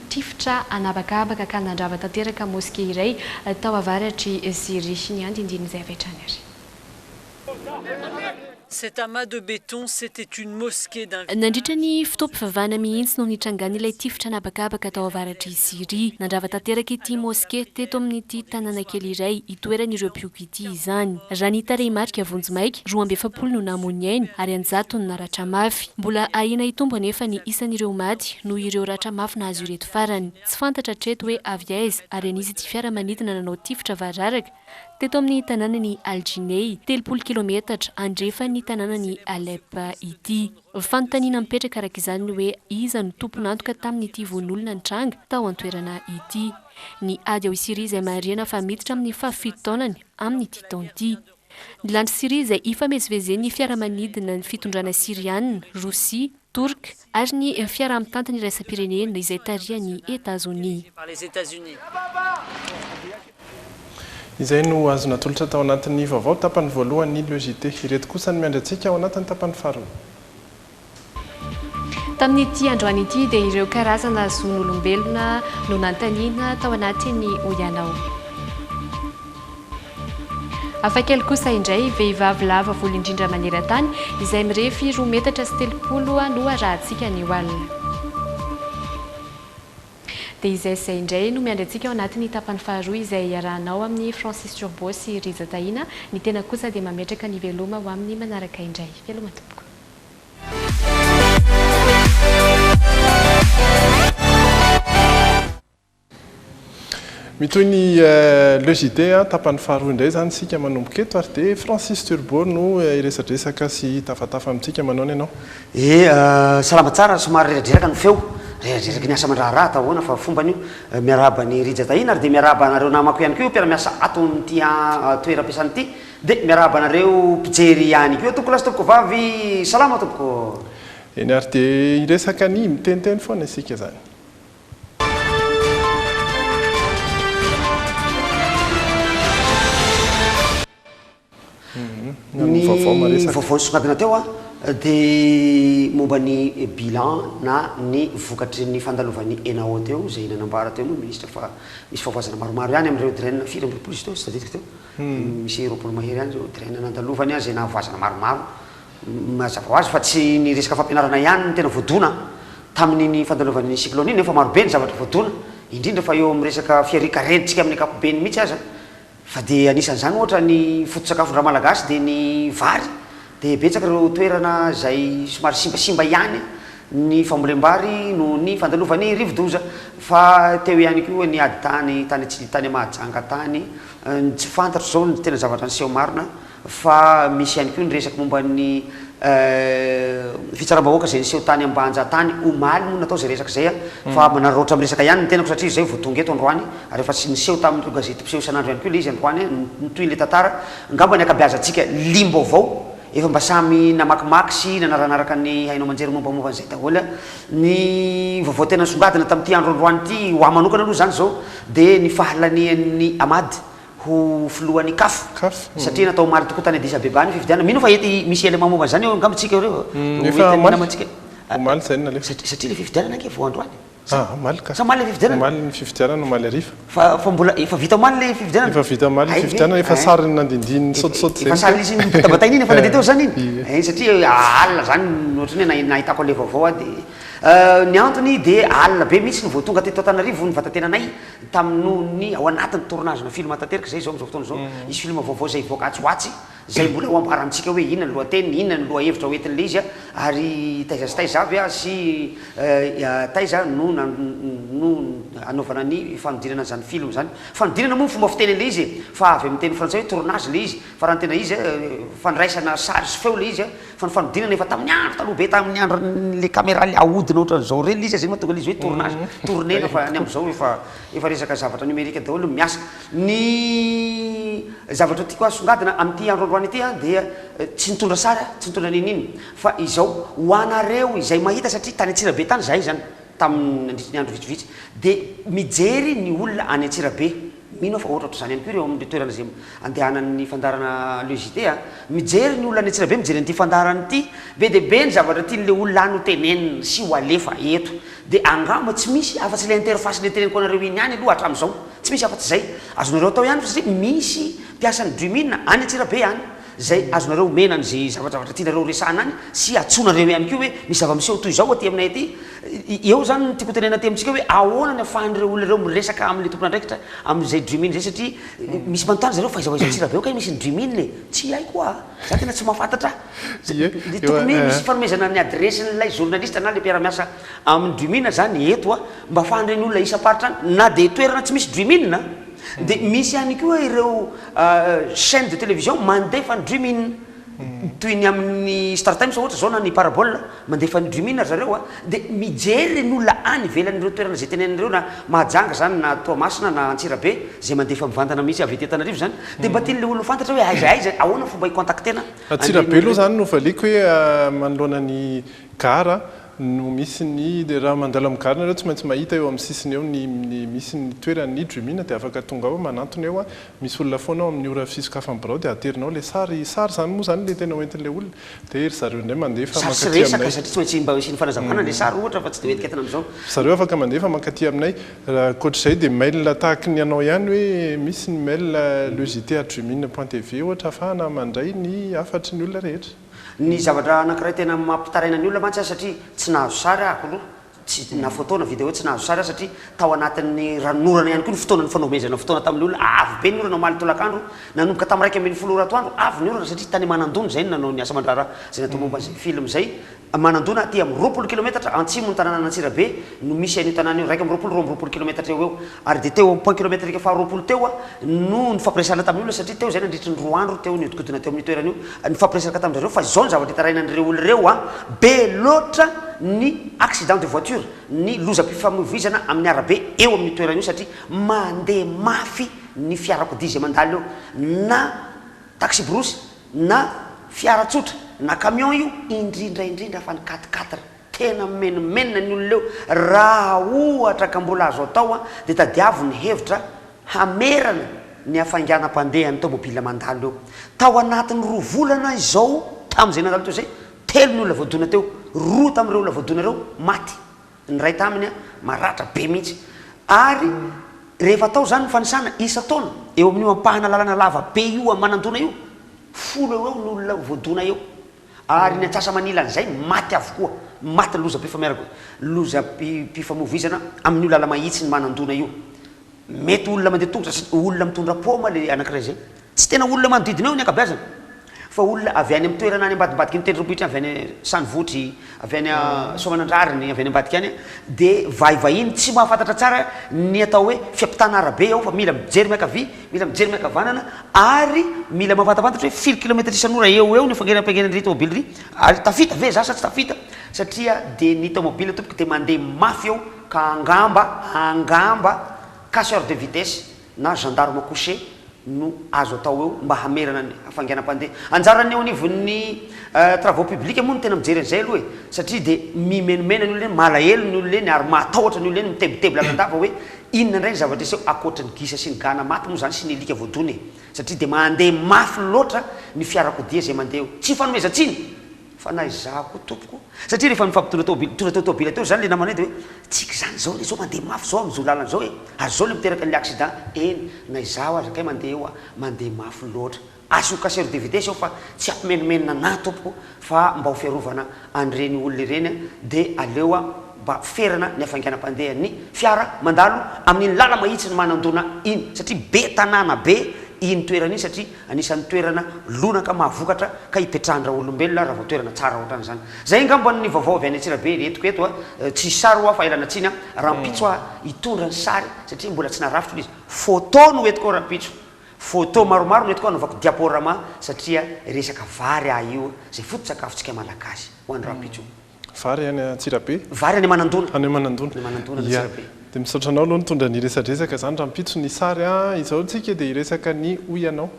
Speaker 3: tifitra an'habakabaka ka nandrava tanteraka moske iray tao avaratr'i Syrie. Ny andindinin'izay avy hatrany ary.
Speaker 7: Cet amas de béton, c'était une mosquée d'un
Speaker 3: Nandritra ny fotoam-pivavahana mihitsy no nitrangan'ilay tifitra an'habakabaka tao avaratr'i Syria. Nandrava tanteraka ity moske teto amin'ity tanàna kely iray itoeran'ireo mpioky ity izany. Raha ny tarehimarika vonjimaika, 42 no namoy ny ainy ary an-jatony naratra mafy. Mbola ahiana hitombo anefa ny isan'ireo maty noho ireo ratra mafy nahazo ireto farany. Tsy fantatra hatreto hoe avy aiza ary an'iza ity fiaramanidina nanao tifitra variraraka Teto amin'ny tanànan'i Al-Jinei, 30 kilaometatra andrefan'ny tanànan'i Alep ity. Fanontaniana mipetraka araka izany ny hoe iza no tompon'antoka tamin'ity vono-olona nitranga tao an-toerana ity. Ny ady ao Syria izay marihana fa miditra amin'ny fahafito taonany amin'ity taona ity. Ny lantr'i Syria izay ifamezivezen'ny fiaramanidina ny fitondrana Syriana, Rosia, Torka ary ny fiaraha-mitantana iraisam-pirenena izay tarihan'i Etazonia.
Speaker 10: Izay no azo natolotra tao anatin'ny vaovao tapany voalohan'ny Le JT. Ireto kosa ny miandry antsika ao anatin'ny tapany faharoa.
Speaker 3: Tamin'ity androany ity dia ireo karazana zon'olombelona no nanontaniana tao anatin'ny Hoy Ianao. Hafakely kosa indray, vehivavy lava volo indrindra maneran-tany, izay mirefy roa metatra sy 30 no arahantsika anio alina. Dia izay sy izay indray no miandry antsika ao anatin'ny tapany faharoa izay iarahanao amin'i Francis Turbo sy Rija Tahina. Ny tena kosa dia mametraka ny veloma ho amin'ny manaraka indray. Veloma tompoko.
Speaker 10: Mitohy ny Le JT tapany faharoa indray izany isika manomboka eto ary dia Francis Turbo no hiresadresaka sy hitafatafa amintsika. Manao ny ianao?
Speaker 24: E, salama tsara, somary reradreraka ny feo, reradreraky ny asa aman-draharaha atao ahoana fa fombany io. Miarahaba an'i Rija Tahina ary dia miarahaba anareo namako ihany koa mpiara-miasa ato amin'ity toeram-piasana ity. Dia miarahaba anareo mpijery ihany koa tompokolahy sy tompokovavy, salama tompoko.
Speaker 10: Eny ary dia hiresaka ny miteniteny foana isika izany.
Speaker 24: Ny vaovao nisongadina teo. Dia momba ny bilan na ny vokatry ny fandalovan'ny ENAO teo izay nanambara teo moa ny minisitra fa misy fahavoazana maromaro ihany amin'ireo DREN 24 izy teo, tsy tadidiko teo, misy 20 mahery ihany ireo DREN nandalovany izay nahavoazana maromaro. Mazava ho azy fa tsy ny resaka fampianarana ihany no tena voadona tamin'iny fandalovan'ny cyclone iny nefa marobe ny zavatra voadona, indrindra fa eo amin'ny resaka fiharian-karentsika amin'ny ankapobeny mihitsy aza. Fa dia anisan'izany ohatra ny foto-tsakafon-dRamalagasy dia ny vary, dia betsaka ireo toerana izay somary simbasimba ihany ny fambolem-bary noho ny fandalovan'ny rivo-doza. Fa teo ihany koa ny ady tany tany tany Mahajanga tany, ny tsy fantatro izao ny tena zavatra niseho marina Fa misy ihany koa ny resaka momba ny fitsaram-bahoaka izay niseho tany Ambanja tany omaly moa natao izay resaka izay fa manararaotra miresaka ihany ny tenako satria izay vao tonga eto androany ary efa tsy niseho tamin'ireo gazety mpiseho isan'andro ihany koa ilay izy androany ny tohin'ilay tantara angamba ny ankabeazantsika liam-baovao efa mba samy namakimaky sy nanaranaraka ny haino aman-jery mombamomba an'izay daholo ny vaovao tena nisongadina tamin'ity andro androany ity ho ahy manokana aloha izany izao dia ny fahalanian'ny Ahmad ho filohan'ny caf satria natao omaly tokoa tany Addis Abeba ny fifidianana. Mino aho fa ety misy élément momba an'izany eo angamba tsika ireo.
Speaker 10: Ho Efa
Speaker 24: entin'ny
Speaker 10: omaly.
Speaker 24: namantsika.
Speaker 10: Omaly izay no nalefa.
Speaker 24: Satria satria ilay fifidianana ange vao androany.
Speaker 10: Ah, omaly ka.
Speaker 24: Sa omaly ilay fifidianana?
Speaker 10: Omaly ny fifidianana, omaly hariva.
Speaker 24: Fa fa mbola efa vita omaly ilay fifidianana?
Speaker 10: Efa vita omaly ny
Speaker 24: Hay ve?
Speaker 10: fifidianana, efa
Speaker 24: Ein.
Speaker 10: sary nandindihy nisaotisaoty
Speaker 24: Efa
Speaker 10: izay
Speaker 24: sary nisy nobatabataina iny, efa nandeha teo izany iny?
Speaker 10: Ie.
Speaker 24: Ein, satria alina izany ohatran'ny hoe nahitako an'ilay vaovao aho dia ny antony dia alina be mihitsy no vao tonga teto Antananarivo ny vatatenanay Tamin'ny noho ny ao anatin'ny tournage-na film tanteraka izay izao amin'izao fotoana izao. Hisy film vaovao izay hivoaka atsy ho atsy, izay mbola ho ambarantsika hoe inona ny lohateniny, inona ny lohahevitra ho entin'ilay izy ary taiza sy taiza avy sy taiza no no hanaovana ny fanodinana an'izany film izany. Fanodinana moa ny fomba fiteny an'ilay izy e, fa avy amin'ny teny frantsay hoe tournage ilay izy, fa raha ny tena izy fandraisana sary sy feo ilay izy. Fa ny fanodinana efa tamin'ny andro taloha be tamin'ny andron'le caméra le ahodina ohatran'izao ireny le izy zay mahatonga le izy hoe tournage, tourner-na fa ny amin'izao efa efa resaka zavatra numérique daholo no miasa. Ny zavatra tiako asongadina amin'ity andro androany ity an dia tsy nitondra sary aho, tsy nitondra n'inon'inona fa izao ho anareo izay mahita satria tany Antsirabe tany izahay izany tamin'ny nandritry ny andro vitsivitsy dia mijery ny olona any Antsirabe Mino aho fa ohatrohatr'izany ihany koa ireo amin'ireo toerana izay andehanan'ny fandaharana Le JT a! Mijery ny olona any Antsirabe mijery an'ity fandaharana ity, be dia be ny zavatra tian'ilay olona any ho tenenina sy ho alefa eto. Dia angamba tsy misy afa-tsy ilay interface ilay teneniko anareo iny ihany aloha hatramin'izao. Tsy misy afa-tsy izay. Azonareo atao ihany fa satria misy mpiasan'ny Dream'in any Antsirabe any izay azonareo omena an'izay zavajavatra tianareo horesahana any sy antsoinareo ihany koa hoe misy zava-miseho toy izao aty aminay aty. Eo izany no tiako hotenenina aty amintsika hoe ahoana ny ahafahan'ireo olona ireo miresaka amin'ilay tompon'andraikitra amin'izay Dream In izay satria misy manontany zareo fa aiza ho aiza Antsirabe ao kay misy ny Dream In e? Tsy haiko hoa, za tena tsy mahafantatra.
Speaker 10: Ie,
Speaker 24: Dia tokony hoe misy fanomezana ny adiresin'ilay journaliste na ilay mpiara-miasa amin'ny Dream In izany eto a, mba ahafahan'ireny olona isam-paritra any na dia toerana tsy misy Dream In dia misy ihany koa ireo chaîne de télévision mandefa ny Dream In. Toy ny amin'ny Startimes ohatra izao na ny Parabole, mandefa ny Dream'in ry zareo a, dia mijery ireny olona any ivelan'ireo toerana izay tenenina ireo na Mahajanga izany na Toamasina na Antsirabe, izay mandefa mivantana mihitsy avy ety Antananarivo izany, dia mba tian'ilay olona ho fantatra hoe aiza aiza, ahoana ny fomba hi-contacter-na an'ireny
Speaker 10: Antsirabe
Speaker 24: olona
Speaker 10: aloha
Speaker 24: ireny.
Speaker 10: izany no valiako hoe manoloana ny gara no misy ny, raha mandalo amin'ny gara nareo tsy maintsy mahita eo amin'ny sisiny eo ny ny misy ny toeran'ny Dream'in dia afaka tonga ao manantona eo Misy olona foana ao amin'ny ora fisokafan'ny birao dia aterinao ilay sary, sary izany moa izany ilay tena hoentin'ilay olona, dia ry zareo indray mandefa
Speaker 24: Sary sy
Speaker 10: mankaty
Speaker 24: resaka
Speaker 10: aminay.
Speaker 24: satria tsy maintsy mba hisian'ny fanazavana ilay sary ohatra fa tsy dia hoentiketina amin'izao.
Speaker 10: Ry zareo afaka mandefa mankaty aminay. Raha ankoatr'izay dia mail tahaky ny anao ihany hoe misy ny mail lejt at dreamine point tv ohatra ahafahana mandray ny hafatry ny olona rehetra.
Speaker 24: Ny zavatra anankiray tena mampitaraina ny olona mantsy aho satria tsy nahazo sary aho aloha, Tsy na photo na video tsy nahazo sary aho satria tao anatin'ny ranonorana ihany koa ny fotoana nifanomezana fotoana tamin'ny olona, avy be ny orana omaly tolakandro, nanomboka tamin'ny 11 ora atoandro avy ny orana satria tany Manandona izay no nanao ny asa aman-draharaha izay natao momba an'izay film izay, Manandona aty amin'ny 20 kilometatra antsimon'ny tanànan'Antsirabe no misy an'io tanàna io, 21, 22 kilometatra eo ho eo, ary dia teo amin'ny point kilometrika faha 20 teo aho no nifampiresahana tamin'ny olona satria teo izay nandritry ny roa andro teo nihodinkodina teo amin'io toerana io nifampiresaka tamin-dry zareo fa izao ny zavatra itarainan'ireo olona ireo an, be loatra ny accident de voiture, ny lozam-pifamoivoizana amin'ny arabe eo amin'io toerana io satria mandeha mafy ny fiarakodia izay mandalo eo na taxi-brousse na fiara tsotra na camion io indrindra indrindra fa ny quatre quatre. Tena mimenomenona ny olona eo, raha ohatra ka mbola azo atao dia tadiavo ny hevitra hamerana ny hafainganam-pandehan'ny taomobilina mandalo eo. Tao anatin'ny roa volana izao tamin'izay nandalo teo izay, Telo ny olona voadona teo. Roa tamin'ireo olona voadona ireo maty. Ny iray taminy maratra be mihitsy. Ary rehefa atao izany ny fanisana isan-taona eo amin'io ampahana lalana lava be io amin'ny Manandona io, folo eo ho eo ny olona voadona eo. Ary ny antsasa-manilan'izay maty avokoa. Maty lozam-pifamoivoizana amin'io lala-mahitsin'i Manandona io. Mety olona mandeha tongotra sy olona mitondra paoma le anakiray zay. Tsy tena olona manodidina eo ny ankabeazany fa olona avy any amin'ny toerana any ambadimbadiky ny tendrombohitra any, avy any Sanivotry, avy any Soamanandrariny, avy any ambadika any dia vahivahiny tsy mahafantatra tsara ny atao hoe fiampitana arabe ao fa mila mijery miankavia, mila mijery miankavanana ary mila mahafantafantatra hoe firy kilometatra isan'ora eo ho eo ny fainganam-painganan'iry tômôbily iry ary tafita ve za sa tsy tafita satria dia ny tômôbila tompoko dia mandeha mafy eo Ka angamba, angamba casseur de vitesse na gendarme couché no azo atao eo mba hamerana ny hafainganam-pandeha. Anjaran'ny eo anivon'ny travaux publics moa no tena mijery an'izay aloha e! Satria dia mimenomena ny olona eny, malahelo ny olona eny ary matahotra ny olona eny, mitebiteby lalandava hoe inona indray ny zavatra hiseho ankoatry ny gisa sy ny gana maty moa izany sy ny alika voadona e! Satria dia mandeha mafy loatra ny fiarakodia izay mandeha eo. Tsy ifanomezan-tsiny! Fa na izaho koa tompoko, satria rehefa nifampitondra tôbily, nitondra teo tôbily teo izany le namanay dia hoe, tsika izany izao le zao mandeha mafy izao amin'izao lalana izao e, ary izao le miteraka an'le accident, eny na izaho aza kay mandeha eo a, mandeha mafy loatra, asio casseur de vitesse eo fa tsy hampimenomenona anah tompoko fa mba ho fiarovana an'ireny olona ireny dia aleo mba ferana ny hafainganam-pandehan'ny fiara mandalo amin'iny lala-mahitsin'i Manandona iny satria be tanàna be iny toerana iny satria Anisan'ny toerana lonaka mahavokatra ka ipetrahan-draolombelona raha vao toerana tsara ohatran'izany. Zay angamba ny vaovao avy any Antsirabe ry entiko eto a. Tsy hisy sary hoa fa elana tsiny a. Rahampitso aho hitondra ny sary satria mbola tsy narafitro ilay izy. Photo no entiko ao rahampitso. Photo maromaro no entiko ao hanaovako diaporama satria resaka vary aho io izay foto-tsakafontsika Malagasy ho an'ny rahampitso.
Speaker 10: Vary any Antsirabe.
Speaker 24: Vary any Manandona.
Speaker 10: Any Manandona.
Speaker 24: Any Manandona
Speaker 10: Ia.
Speaker 24: Antsirabe.
Speaker 10: Dia misaotra anao aloha nitondra ny resadresaka izany rahampitso ny sary a. Izao tsika dia hiresaka ny hoy ianao.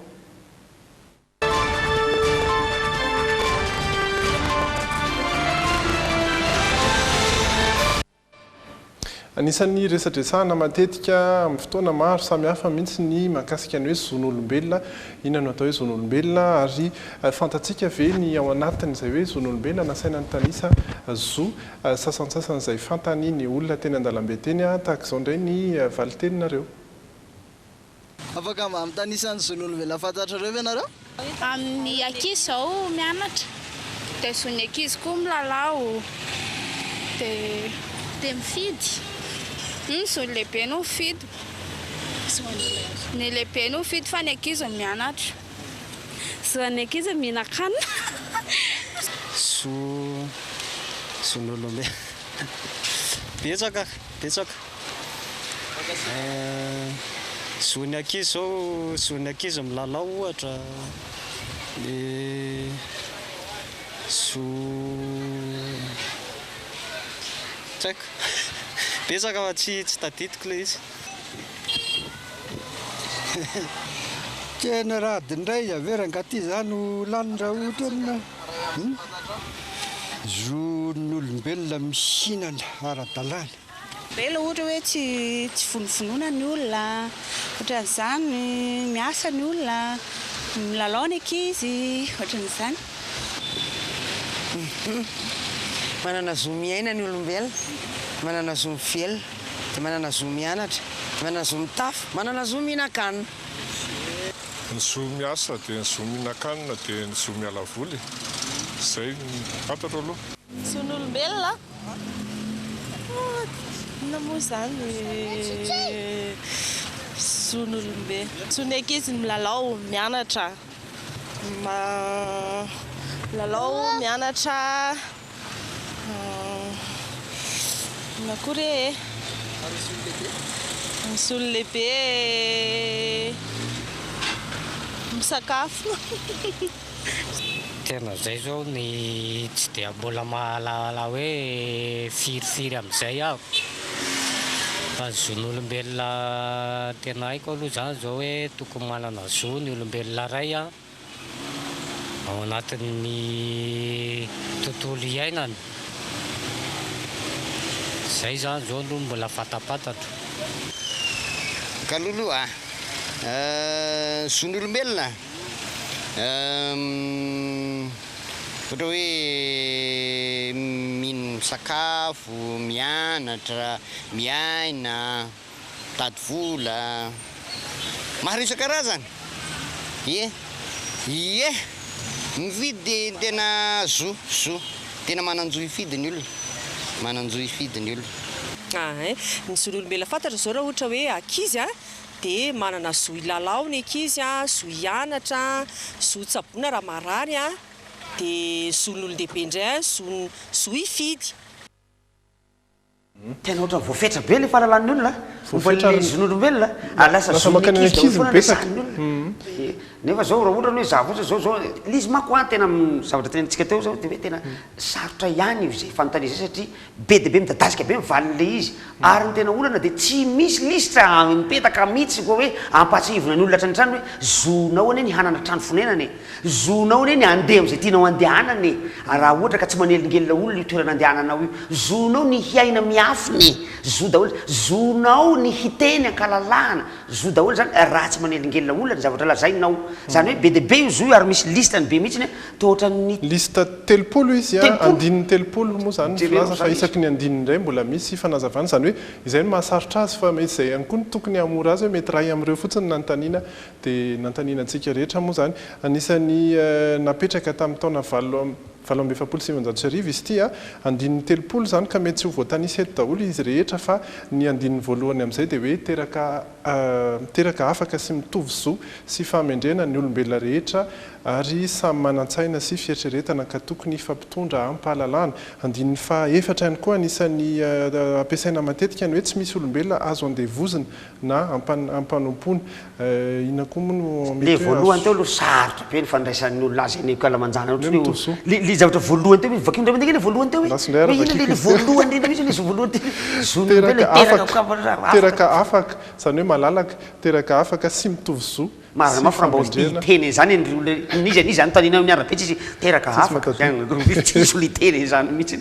Speaker 10: Anisan'ny resadresahana matetika amin'ny fotoana maro samihafa mihitsy ny mahakasika ny hoe zon'olombelona. Inona no atao hoe zon'olombelona ary fantatsika ve ny ao anatin'izay hoe zon'olombelona? Nasaina nitanisa zo sasantsasany izay fantany ny olona teny an-dalambe teny. Tahaka izao indray ny valin-teninareo.
Speaker 2: Afaka mba mitanisa ny zon'olombelona fantatrareo ve nareo?
Speaker 6: Amin'ny ankizy izao mianatra, dia zon'ny ankizy koa milalao, dia dia mifidy. Ny zon'ny lehibe no mifidy. Ny lehibe no mifidy fa ny ankizy no mianatra. Zon'ny ankizy mihinan-kanina.
Speaker 8: Zo, zon'olombelona. Betsaka, betsaka. Zon'ny ankizy zao, zon'ny ankizy milalao ohatra, ny zo tsy haiko, betsaka fa tsy tsy tadidiko ilay izy.
Speaker 9: Tena raha adiny iray avy eo rangahy ty za no lany raha ohatra hoe zon'olombelona mihinana ara-dalàna.
Speaker 25: Bela ohatra hoe tsy tsy vonovonoina ny olona, ohatran'izany, miasa ny olona, milalao ny ankizy, ohatran'izany.
Speaker 23: Manana zo miaina ny olombelona, manana zo mivelona, dia manana zo mianatra, manana zo mitafy, manana zo mihinan-kanina.
Speaker 26: Ny zo miasa dia ny zo mihinan-kanina dia ny zo miala voly e! Izay no fantatro aloha.
Speaker 27: Zon'olombelona Inona moa izany zon'olombelona? Zon'ny ankizy ny milalao, mianatra, milalao, mianatra, inona koa re e? Ny zon'ny lehibe misakafo.
Speaker 28: Tena zay zao ny tsy dia mbola mahalala hoe firifiry amin'izay aho fa ny zon'olombelona tena haiko aloha zany zao hoe tokony manana zo ny olombelona iray an ao anatin'ny tontolo iainany, zay zany zao aloha no mbola fantapantatro.
Speaker 29: Kalolo a! Zon'olombelona?
Speaker 11: Ohatra hoe mino misakafo, mianatra, miaina, mitady vola. Maro isan-karazany. Ie. Ie. Mifidy dia tena zo, zo. Tena manan-jo hifidy ny olona. Manan-jo hifidy ny olona.
Speaker 12: Ahay. Ny zon'olombelona fantatra izao raha ohatra hoe ankizy a, dia manana zo hilalao ny ankizy a, zo hianatra, zo tsaboina raha marary a, dia zon'olon-dehibe indray a, zo zo hifidy.
Speaker 24: Tena ohatran'ny voafetra be ilay fahalalan'ny olona momba
Speaker 10: Voafetra
Speaker 24: ilay zon'olombelona ary lasa
Speaker 10: lasa
Speaker 24: zon'ny
Speaker 10: mankany
Speaker 24: ankizy
Speaker 10: ankizy
Speaker 24: daholo
Speaker 10: no
Speaker 24: foana
Speaker 10: betsaka.
Speaker 24: resahan'ny olona. Nefa zao raha ohatra ny hoe za fotsiny zao zao ilay izy manko an tena zavatra tenenintsika teo zao dia hoe tena sarotra ihany io izay fanontaniana izay satria be dia be midadasika be ny valin'ilay izy ary ny tena olana dia tsy misy lisitra mipetaka mihitsy koa hoe ampahatsiahivina ny olona hatrany hatrany hoe zonao anie ny hanana trano fonenana e, zonao anie ny handeha amin'izay tianao handehanana e, raha ohatra ka tsy manelingelina olona io toerana andehananao io, zonao ny hiaina miafina e, zo daholo, zonao ny hiteny ankalalahana, Zo daholo izany raha tsy manelingelina olona ny zavatra lazainao. Izany hoe be dia be io zo io ary misy liste-ny be mihitsiny toa ohatran'ny.
Speaker 10: Liste 30 izy an,
Speaker 24: 30.
Speaker 10: andininy 30 moa izany ny
Speaker 24: Jereo
Speaker 10: filaza fa
Speaker 24: izany izy.
Speaker 10: isaky ny andininy indray mbola misy fanazavana, izany hoe izay no mahasarotra azy fa mety izay ihany koa no tokony hahamora azy hoe mety iray amin'ireo fotsiny no nanontaniana dia nanontaniana antsika rehetra moa izany. Anisan'ny napetraka tamin'ny taona 1948 izy ity a, andininy 30 izany ka mety tsy ho voatanisa eto daholo izy rehetra fa ny andininy voalohany amin'izay dia hoe teraka teraka afaka sy mitovy zo sy fahamendrehana ny olombelona rehetra ary samy manan-tsaina sy fieritreretana ka tokony hifampitondra amim-pahalalahana. Andininy faha efatra ihany koa anisan'ny ampiasaina matetika ny hoe tsy misy olombelona azo andevozina na ampanompoana. Inona koa moa no
Speaker 24: Le
Speaker 10: mety hoe
Speaker 24: voalohany teo
Speaker 10: azo.
Speaker 24: aloha sarotra be ny fandraisan'ny olona azy eny ankalamanjana
Speaker 10: Ny hoe
Speaker 24: ohatry ny
Speaker 10: mitovy zo.
Speaker 24: le le zavatra voalohany teo hoe vakio indray mandeha le voalohany teo hoe
Speaker 10: Lasa indray ary
Speaker 24: hoe inona le
Speaker 10: vakiko
Speaker 24: le
Speaker 10: izy teo.
Speaker 24: voalohany indrindra mihitsy le zo voalohany teo hoe zon'olombelona
Speaker 10: Teraka
Speaker 24: hiteraka
Speaker 10: afaka,
Speaker 24: afaka
Speaker 10: teraka afaka, izany hoe malalaka, teraka afaka sy mitovy zo
Speaker 24: Marina
Speaker 10: sy
Speaker 24: mafy raha mba ho
Speaker 10: fahamendrehana.
Speaker 24: hiteny an'izany ny olona n'iza n'iza anontaniana eo amin'ny arabe tsisy teraka
Speaker 10: Tsisy
Speaker 24: afaka
Speaker 10: matadidy.
Speaker 24: tsisy olona hiteny an'izany mihitsy.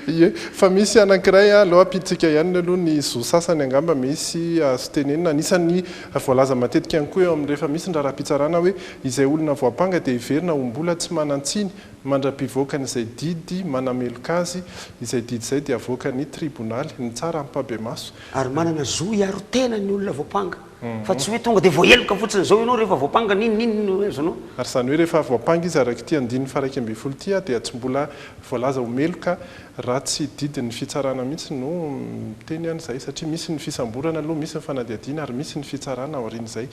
Speaker 10: Ie, fa misy anankiray aleo ampiditsika ihany aloha ny zo sasany angamba misy azo tenenina. Anisan'ny voalaza matetika ihany koa eo amin'ny rehefa misy ny raharaham-pitsarana hoe izay olona voampanga dia heverina ho mbola tsy manan-tsiny mandra-pivoakan'izay didy manameloka azy. Izay didy izay dia avoakan'ny tribonaly, ny tsara ampahibemaso.
Speaker 24: Ary manana zo hiaro tena ny olona voampanga fa tsy hoe tonga dia voaheloka fotsiny izao ianao rehefa voampanga n'inon'inona no azonao.
Speaker 10: Ary izany hoe rehefa voampanga izy araka ity andininy faha 11 ity dia tsy mbola Voalaza ho meloka raha tsy didin'ny fitsarana mihitsy no miteny an'izay satria misy ny fisamborana aloha, misy ny fanadihadiana ary misy ny fitsarana aorian'izay.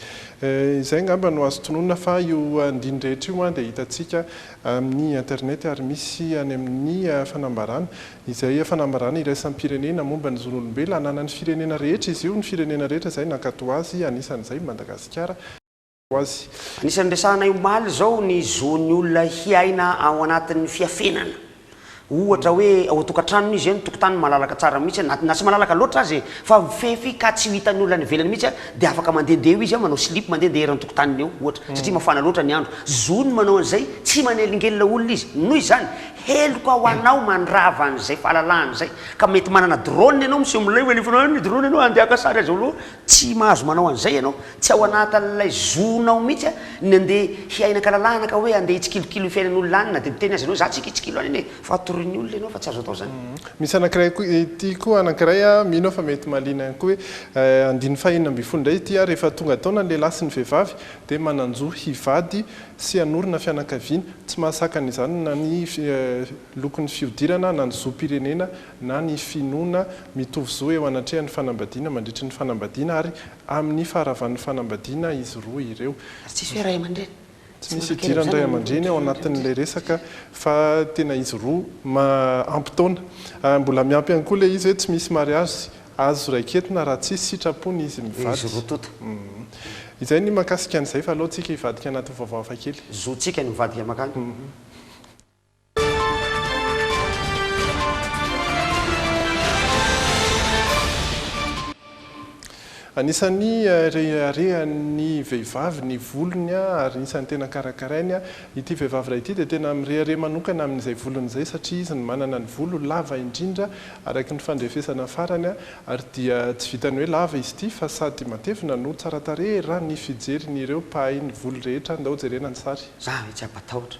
Speaker 10: Izay angamba no azo tononina fa io andiny rehetra io dia hitantsika amin'ny internet ary misy any amin'ny fanambarana izay fanambarana iraisam-pirenena momba ny zon'olombelona ananan'ny firenena rehetra izy io, ny firenena rehetra izay nankatò azy anisan'izay Madagasikara. Ho azy.
Speaker 24: Anisan'ny resahanay omaly izao ny zon'ny olona hiaina ao anatin'ny fiafenana. Ohatra hoe ao an-tokantranony izy, ny tokotaniny malalaka tsara mihitsy, na na tsy malalaka loatra aza e, fa mifefy ka tsy ho hitan'ny olona any ivelany mihitsy dia afaka mandehandeha eo izy, manao slip mandehandeha eran'ny tokotaniny eo ohatra, satria mafana loatra ny andro. Zony manao an'izay, tsy manelingelina olona izy. Noho izany, heloka ho anao mandrava an'izay fahalalahana izay. Ka mety manana drone ianao miseho milay hoe alefanao any ny drone ianao handeha haka sary azy aloha, Tsy mahazo manao an'izay ianao, tsy ao anatin'ilay zo-nao mihitsy ny andeha hiaina an-kalalahana ka hoe andeha hitsikilokilo ny fiainan'olona any na dia miteny aza ianao hoe za tsy hikitsikilo any anie fa torian'ny olona ianao fa tsy azo atao izany.
Speaker 10: Misy anankiray koa, ity koa anankiray a, mino aho fa mety mahaliana ihany koa hoe andininy faha 16 indray ity a, rehefa tonga taona ny lehilahy sy ny vehivavy dia manan-jo hivady sy hanorina fianakaviana, tsy mahasakana izany na ny lokon'ny fihodirana na ny zom-pirenena na ny finoana, mitovy zo eo anatrehan'ny fanambadiana mandritry ny fanambadiana ary amin'ny faharavan'ny fanambadiana izy roa ireo.
Speaker 24: Ary tsisy hoe ray aman-dreny.
Speaker 10: Tsy misy idiran'ny ray aman-dreny ao anatin'ilay resaka fa tena izy roa ma ampy taona. Mbola miampy ihany koa ilay izy hoe tsy misy mariazy azo raiketina raha tsisy sitrapony izy mivady.
Speaker 24: Izy roa tonta.
Speaker 10: Izay ny mahakasika an'izay fa aleo tsika hivadika anaty vaovao hafakely.
Speaker 24: Zontsika ny mivadika mankany.
Speaker 10: Anisan'ny reharehan'ny vehivavy ny volony ary anisan'ny tena karakarainy. Ity vehivavy iray ity dia tena mirehareha manokana amin'izay volony izay satria izy no manana ny volo lava indrindra araka ny fandrefesana farany ary dia tsy vitan'ny hoe lava izy ity fa sady matevina no tsara tarehy raha ny fijerin'ireo mpahay ny volo rehetra. Ndao jerena ny sary.
Speaker 24: Za ve tsy hampatahotra.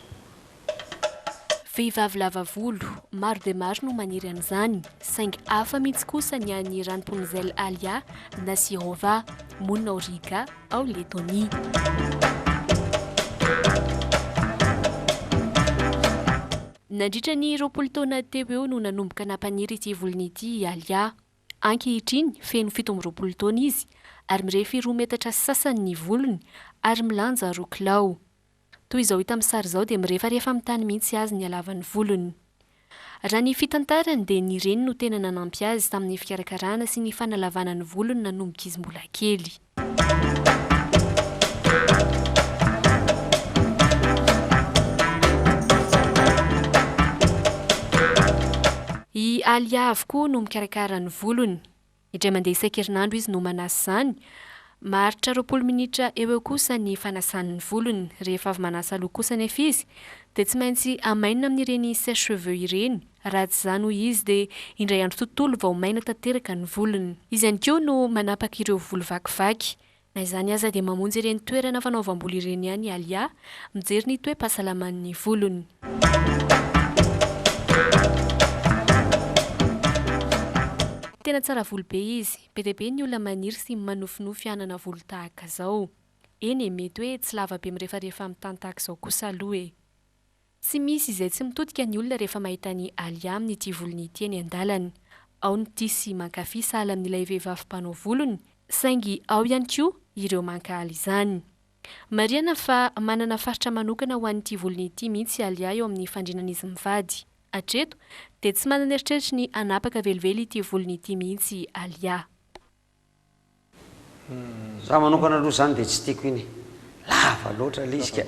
Speaker 3: Vehivavy lava volo, maro dia maro no maniry an'izany, saingy hafa mihitsy kosa ny an'i Ranpunzel Alia Nasirova, monina ao Riga, ao Letonia. Nandritra ny 20 taona teo eo no nanomboka nampaniry ity volony ity i Alia. Ankehitriny, feno 27 taona izy, ary mirefy roa metatra sy sasany ny volony, ary milanja roa kilao. Toy izao hita amin'ny sary izao dia mirefarefa amin'ny tany mihitsy azy ny halavan'ny volony. Raha ny fitantarany dia ny reniny no tena nanampy azy tamin'ny fikarakarana sy ny fanalavana ny volony nanomboka izy mbola kely. I Alia avokoa no mikarakara ny volony. Indray mandeha isan-kerinandro izy no manasa izany. Maharitra 20 minitra eo eo kosa ny fanasany ny volony. Rehefa avy manasa loha kosa anefa izy dia tsy maintsy amainina amin'ireny sèche-cheveux ireny. Raha tsy izany hoy izy dia indray andro tontolo vao maina tanteraka ny volony. Izy ihany koa no manapaka ireo volo vakivaky. Na izany aza dia mamonjy ireny toerana fanaovam-bolo ireny ihany i Alia, mijery ny toe-pahasalaman'ny volony. Tena tsara volo be izy. Be dia be ny olona maniry sy manofinofy hanana volo tahaka izao. Eny e, mety hoe tsy lava be mirefarefa amin'ny tany tahaka izao kosa aloha e. Tsy misy izay tsy mitodika ny olona rehefa mahita an'i Alia amin'ity volony ity eny an-dalana. Ao ny tia sy mankafy sahala amin'ilay vehivavy mpanao volony, saingy ao ihany koa ireo mankahala izany. Marihana fa manana faritra manokana ho an'ity volony ity mihitsy i Alia eo amin'ny fandrinan'izy mivady. Hatreto dia tsy manana eritreritry ny hanapaka velively ity volony ity mihitsy i Alia.
Speaker 24: Za manokana aloha zany de tsy tiako iny e! Lava loatra le izy ka!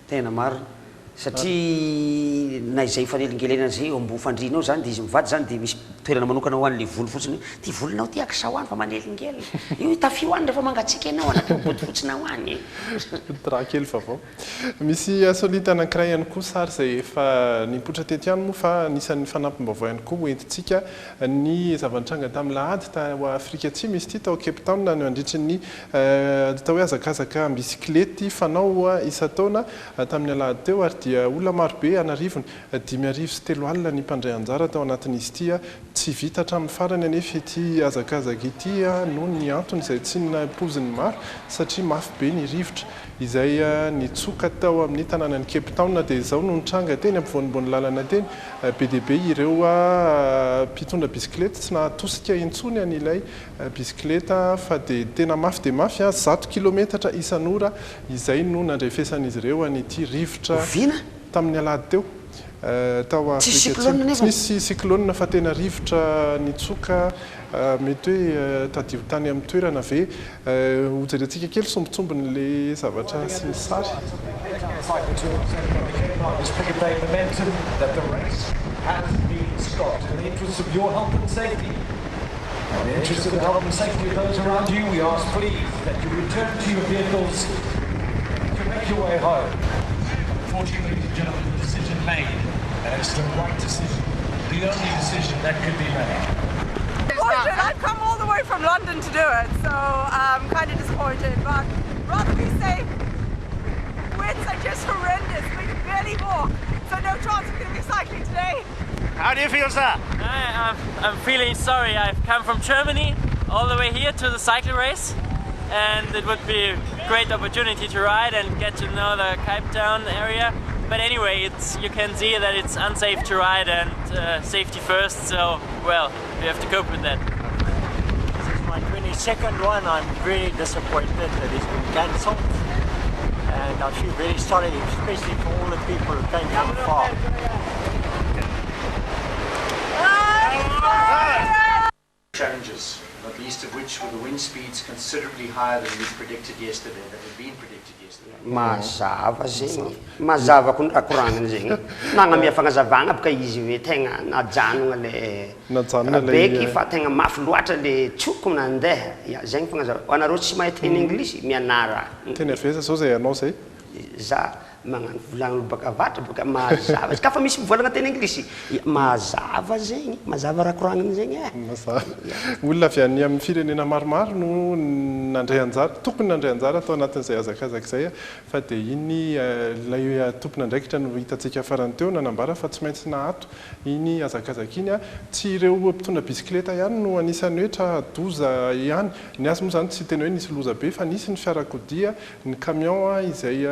Speaker 24: Tena marina! Satria na izay fanelingelenana izay eo ambony fandriana eo zany de izy mivady zany de misy toerana manokana ho an'le volo fotsiny hoe ty volonao ty akisao any fa manelingelina! Io itafio any rehefa mangatsiaka ianao anaty bodofotsy-nao any e!
Speaker 10: Drap kely vaovao. Misy insolite anankiray ihany koa sary izay efa nipoitra teto ihany moa fa anisan'ny fanampim-baovao ihany koa hoentintsika ny zava-nitranga tamin'ny lahady tao Afrika Atsimo izy ity tao Cape Town nandritry ny atao hoe hazakazaka am-bisikilety fanao isan-taona tamin'ny alahady teo ary dia olona marobe an'arivony, 30 ny mpandray anjara tao anatin'izy ity. Tsy vita hatramin'ny farany anefa ity hazakazaka ity noho ny antony izay tsy nampoizin'ny maro satria mafy be ny rivotra izay nitsoka tao amin'ny tanànan'i Cape Town dia izao no nitranga teny ampovoanimbony lalana teny. Be dia be ireo mpitondra bisikileta tsy nahatosika intsony an'ilay bisikileta fa dia tena mafy dia mafy, 100 kilometatra isan'ora izay no nandrefesan'izy ireo an'ity rivotra
Speaker 24: Oviana?
Speaker 10: tamin'ny alahady teo tao
Speaker 24: Tsisy
Speaker 10: Afrika
Speaker 24: cyclone
Speaker 10: Atsimo. Tsy
Speaker 24: nefa?
Speaker 10: nisy cyclone fa tena rivotra nitsoka, mety hoe tadidio tany amin'ny toerana ve? Hojerentsika kely sombintsombin'ilay zavatra sy ny sary.
Speaker 1: London to do it, so I'm kind of disappointed, but rather be safe. Winds are just horrendous. We can barely walk, so no chance we're going to be cycling today.
Speaker 13: How do you feel, sir? I, I'm, I'm feeling sorry. I've come from Germany all the way here to the cycle race, and it would be a great opportunity to ride and get to know the Cape Town area. But anyway, it's you can see that it's unsafe to ride and uh, safety first, so well, we have to cope with that.
Speaker 14: This is my 22nd one. I'm very disappointed that it's been cancelled. And I feel very sorry, especially for all the people who came from far.
Speaker 15: Challenges, not least of which were the wind speeds considerably higher than we predicted yesterday, that had been predicted yesterday.
Speaker 24: Mazava zegny, mazava ko ny raha koragniny zegny, nagnamia fagnazavagna baka izy hoe tegna najanogna le
Speaker 10: Najanona ilay.
Speaker 24: Rabeky fa tegna mafy loatra le tsoko nandeha, ya zegny fagnazavagna, ho anareo tsy mahay teny anglisy mianara.
Speaker 10: Teny avy aiza zao zay anao zay?
Speaker 24: Za. Magnano volagn'olo baka avaratra baka mazava izy ka fa misy mivolagna teny anglisy ya mazava zegny, mazava raha koragniny zegny eh.
Speaker 10: Mazava. Olona avy any amin'ny firenena maromaro no nandray anjara, tokony nandray anjara tao anatin'izay hazakazaka izay fa dia iny ilay tompon'andraikitra no hitantsika farany teo nanambara fa tsy maintsy nahato iny hazakazaka iny. Tsy ireo mpitondra bisikileta ihany no anisan'ny hoe tra-doza ihany. Ny azy moa izany tsy tena hoe nisy loza be fa nisy ny fiarakodia Ny camion izay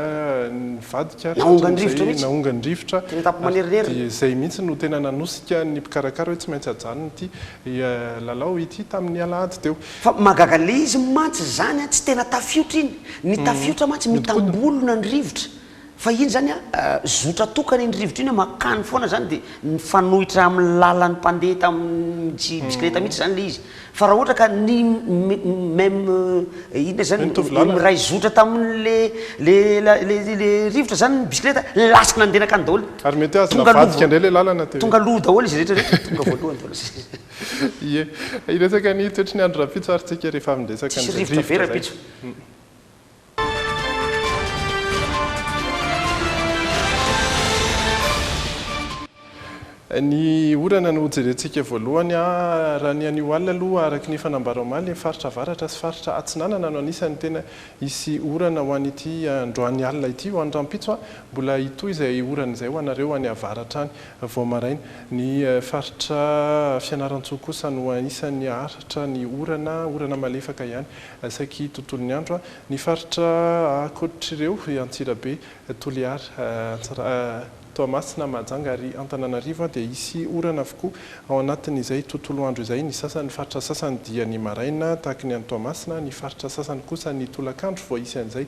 Speaker 10: nivadika
Speaker 24: Naongan'ny rivotra
Speaker 10: hatramin'izay
Speaker 24: mihitsy.
Speaker 10: naongan'ny rivotra
Speaker 24: Teny an-tampon'
Speaker 10: ary
Speaker 24: Manerinerina.
Speaker 10: dia izay mihitsy no tena nanosika ny mpikarakara hoe tsy maintsy ajanona ity lalao ity tamin'ny alahady teo.
Speaker 24: Fa mahagaga le izy mantsy zany an, tsy tena tafiotra iny, ny tafiotra mantsy
Speaker 10: Mihodinkodina.
Speaker 24: mitambolona ny rivotra, fa iny zany an zotra tokana iny rivotra iny an, makany foana zany dia mifanohitra amin'ny lalan'ny mpandeha tamin'ny bisikileta mihitsy zany le izy. Fa raha ohatra ka ny même inona zany
Speaker 10: Mitovy lalana.
Speaker 24: miray zotra tamin'le le le le rivotra zany ny bisikileta lasa nandeha nankany daholo.
Speaker 10: Ary mety hoe azo
Speaker 24: Tonga aloha
Speaker 10: navadika indray le lalana teo.
Speaker 24: Tonga aloha daholo izy rehetra rehetra, tonga voalohany daholo.
Speaker 10: Ie. Hiresaka ny toetry ny andro rahampitso ary tsika rehefa avy niresaka
Speaker 24: Tsisy
Speaker 10: an'izay
Speaker 24: rivotra be
Speaker 10: rivotra izay.
Speaker 24: rahampitso.
Speaker 10: Ny orana no hojerentsika voalohany. Raha ny anio alina aloha, araka ny efa nambara omaly, ny faritra avaratra sy faritra atsinanana no anisan'ny tena hisy orana ho an'ity androany alina ity. Ho an'ny rahampitso, mbola hitohy izay orana izay ho anareo any avaratra any vao maraina. Ny faritra Fianarantsoa kosa no anisan'ny haharitra ny orana, orana malefaka ihany saiky tontolon'ny andro. Ny faritra ankoatr'ireo, Antsirabe, Toliara, Toamasina, Mahajanga ary Antananarivo dia hisy orana avokoa ao anatin'izay tontolo andro izay. Ny sasany faritra sasany dia ny maraina tahaky ny any Toamasina, ny faritra sasany kosa ny tolakandro vao hisy an'izay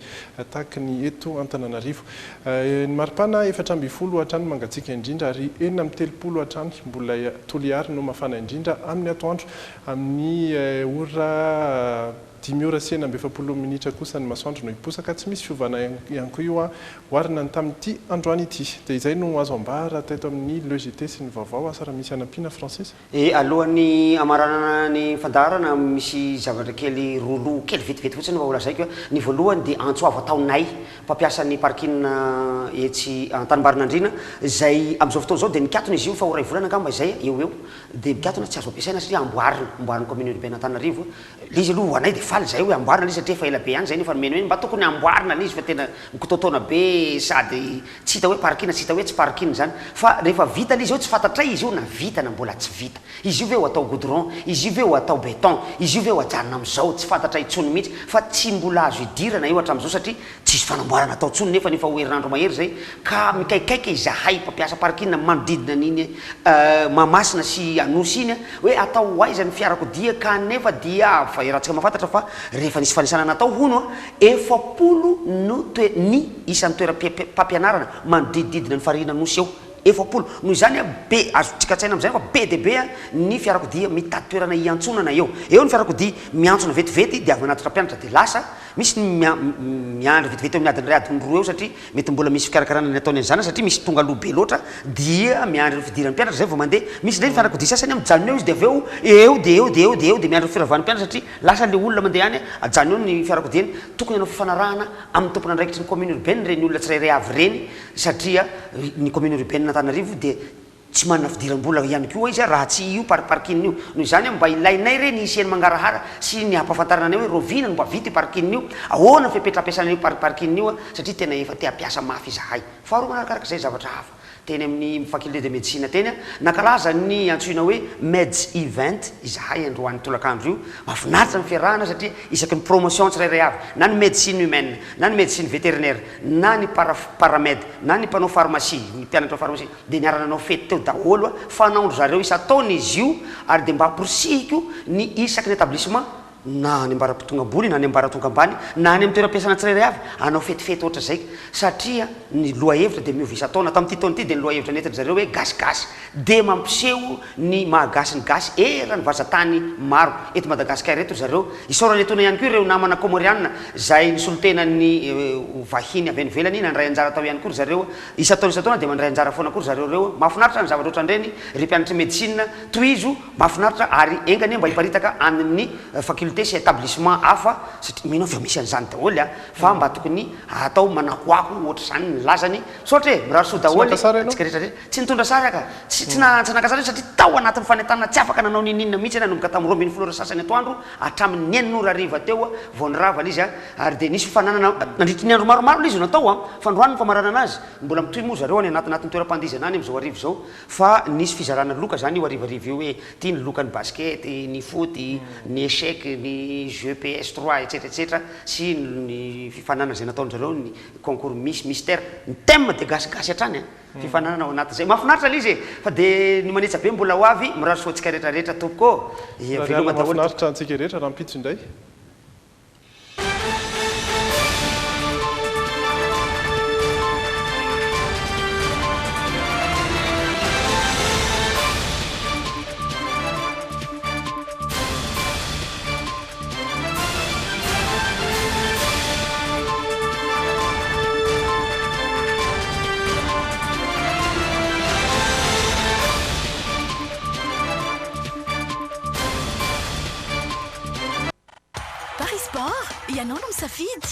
Speaker 10: tahaky ny eto Antananarivo. Ny maripana 14 hatrany mangatsiaka indrindra ary 36 hatrany mbola Toliary no mafana indrindra amin'ny atoandro amin'ny ora Dimy ora sy 46 minitra kosa ny masoandro no hiposaka, tsy misy fiovana ihany koa io oharina ny tamin'ity androany ity. Dia izay no azo ambara teto amin'ny Le JT sy ny vaovao. Asa raha misy hanampiana Francis?
Speaker 24: E, alohan'ny hamaranana ny fandaharana, misy zavatra kely roa loha kely vetivety fotsiny mba holazaiko. Ny voalohany dia antso avo ataonay mpampiasa ny parking etsy Antanimbarinandriana izay amin'izao fotoana izao dia nikatona izy io fa ho iray volana angamba izay eo ho eo dia mikatona tsy azo ampiasaina satria amboarina, amboarin'ny commune urbaine Antananarivo. Le izy aloha ho anay dia faly zahay hoe amboarina le izy satria efa ela be ihany zay nefa nomena hoe mba tokony amboarina le izy fa tena mikotoataona be sady tsy hita hoe parking tsy hita hoe tsy parking zany fa rehefa vita le izy eo tsy fantatray izy io na vita na mbola tsy vita izy io ve ho atao goudron izy io ve ho atao beton izy io ve ho ajanona amizao tsy fantatra intsony mihitsy fa tsy mbola azo idirana io hatramizao satria Tsisy fanamboarana atao intsony nefa efa ho herinandro mahery izay ka mikaikaika izahay mpampiasa parking manodidina an'iny Mahamasina sy Anosy iny hoe atao ho aiza ny fiarakodia kanefa dia iarahantsika mahafantatra fa rehefa nisy fanisana natao hono 40 no toe ny isan'ny toeram-pampianarana manodidididina ny farihin'Anosy eo 40 noho izany be azontsika an-tsaina amin'izay fa be dia be ny fiarakodia mitady toerana hiantsonana eo eo ny fiarakodia miantsona vetivety dia avy manatitra mpianatra dia lasa Misy ny miandry vetivety eo amin'ny adiny iray adiny roa eo satria mety mbola misy fikarakarana ny ataony an'izany satria misy tonga aloha be loatra dia miandry ny fidiran'ny mpianatra izay vao mandeha. Misy indray ny fiarakodia sasany mijanona eo izy dia avy eo eo dia eo dia eo dia eo dia miandry ny firavan'ny mpianatra satria lasa ilay olona mandeha any ajanona eo ny fiarakodiany. Tokony hanao fifanarahana amin'ny tompon'andraikitry ny commune urbaine ireny olona tsirairay avy ireny satria ny commune urbaine Antananarivo dia Tsy manana fidiram-bola ihany koa izy raha tsy io parking io. Noho izany mba ilainay re ny hisian'ny mangarahara sy ny hampahafantarana anay hoe rahoviana no mba vita io parking io, ahoana ny fepetra ampiasana an'io parking io satria tena efa te hampiasa mafy izahay. Faharoa manarakaraka izay zavatra hafa, teny amin'ny faculté de médecine teny, nankalaza ny antsoina hoe Meds Event izahay androany tolakandro io. Mahafinaritra ny fiarahana satria isaky ny promotion tsirairay avy, na ny médecine humaine, na ny médecine vétérinaire, na ny para paramed, na ny mpanao pharmacie, ny mpianatra pharmacie, dia niara-nanao fety teo daholo a, fanaon-dry zareo isan-taona izy io ary dia mba amporisihiko ny isaky ny établissement na any ambaratonga ambony na any ambaratonga ambany na any amin'ny toeram-piasana tsirairay avy hanao fetifety ohatr'izay satria ny lohahevitra dia miova isan-taona, tamin'ity taona ity dia ny lohahevitra nentin-dry zareo hoe gasigasy dia mampiseho ny maha gasy ny gasy eran'ny vazantany maro eto Madagasikara eto ry zareo. Isaorana etoana ihany koa ireo namana Kômôriana izay nisolo tena ny vahiny avy any ivelany nandray anjara tao ihany koa ry zareo. Isan-taona isan-taona dia mandray anjara foana koa ry zareo ireo. Mahafinaritra ny zavatra ohatran'ireny ry mpianatry ny médecine. Tohizo, mahafinaritra ary enga anie mba hiparitaka any amin'ny faculté. faculté sy établissement hafa satria mino aho fa misy an'izany daholo a, fa mba tokony atao manakoako ohatr'izany ny lazany. Misaotra e, mirary soa daholo antsika rehetra rehetra. Tsy nitondra sary aho ka, tsy tsy na tsy naka sary satria tao anatin'ny fanentanana tsy afaka nanao n'inon'inona mihitsy aho nanomboka tamin'ny 12 ora sasany atoandro hatramin'ny enina ora hariva teo vao nirava ilay izy a, ary dia nisy fifaninanana nandritry ny andro maromaro ilay izy no natao a, fandroany ny famaranana azy, mbola mitohy moa zareo any anatinatin'ny toeram-pandihizana any amin'izao hariva izao fa nisy fizarana loka izany io harivariva io hoe ity ny lokan'ny basket, ny foot, ny échec, ny jeu PS trois etsetra etsetra sy ny fifaninanana izay nataon-dry zareo ny concours miss, mister, ny thème dia gasigasy hatrany a. Fifaninanana ao anatin'izay. Mahafinaritra ilay izy e! Fa dia ny manetsa be mbola ho avy, mirary soa antsika rehetra rehetra tompoko ô! Ia,
Speaker 10: Mirary
Speaker 24: veloma
Speaker 10: alina
Speaker 24: daholo tompoko.
Speaker 10: mahafinaritra antsika rehetra rahampitso indray.
Speaker 4: Paris Sport, ianao no misafidy!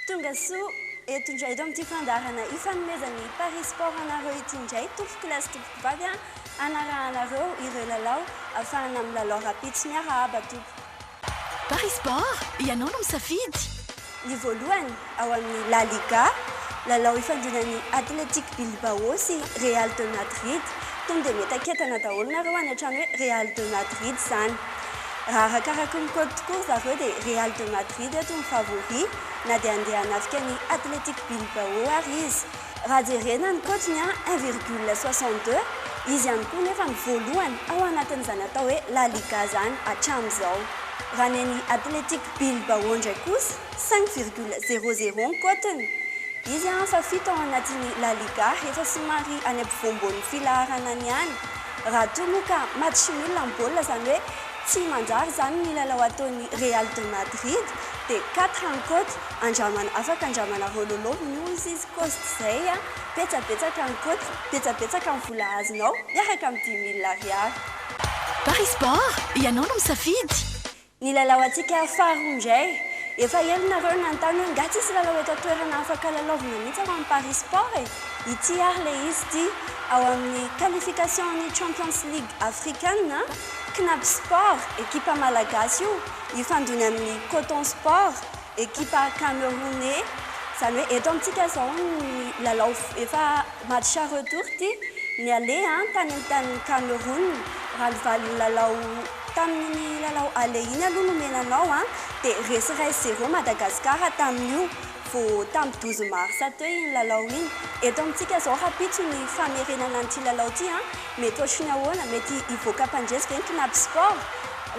Speaker 16: Tonga soa eto indray eto amin'ity fandaharana ifanomezan'ny Paris Sport anareo ity indray tompokolahy sy tompokovavy a, hanarahanareo ireo lalao ahafahana milalao rahampitso. Miarahaba tompoko.
Speaker 4: Paris Sport, ianao no misafidy!
Speaker 16: Ny voalohany, ao amin'ny La Liga, lalao ifandonan'ny Athletic Bilbao sy Real de Madrid. Tonga dia mietaketana daholo nareo any an-trano hoe Real de Madrid izany. Raha arakaraky ny cote tokoa ry zareo dia Real de Madrid eto no favori, na dia handeha hanafika ny Athletic Bilbao ary izy. Raha jerena ny cote-ny 1,62, izy ihany koa nefa no voalohany ao anatin'izany atao hoe La Liga izany hatramin'izao. Raha ny an'i Athletic Bilbao indray kosa, 5,00 ny cote-ny. Izy fahafito ao anatin'ny La Liga, efa somary any ampovoambonin'ny filaharana any ihany. Raha toa moa ka match nul ny baolina, izany hoe tsy manjary izany ny lalao ataon'ny Real de Madrid, dia quatre ny cote, andramana, afaka andramanareo lolovin'io hozy izy cost izay a, betsabetsaka ny cote, betsabetsaka ny vola azonao miaraka amin'ny 5000 ariary.
Speaker 4: Paris Sport, ianao no misafidy!
Speaker 16: Ny lalao antsika faharoa indray. Efa ela nareo no nanontany hoe nga tsisy lalao eto an-toerana afaka lalaovina mihitsy ao amin'ny Paris Sport e? Ity ary ilay izy ity, ao amin'ny qualification an'ny Champions League africaine, Cnaps Sport, ekipa malagasy io, hifandona amin'ny Coton Sport, ekipa camerounais, izany hoe eto amintsika izao ny lalao efa match retour ity, ny aller tany amin'ny tanin'i Cameroun, raha ny valin'ny lalao tamin'iny lalao aller iny aloha no omena anao dia resy iray zéro Madagascar tamin'io, vao tamin'ny 12 mars teo iny lalao iny, eto amintsika izao rahampitso ny famerenana an'ity lalao ity, mety ohatry ny ahoana, mety hivoaka mpandresy ve ny Cnaps Sport?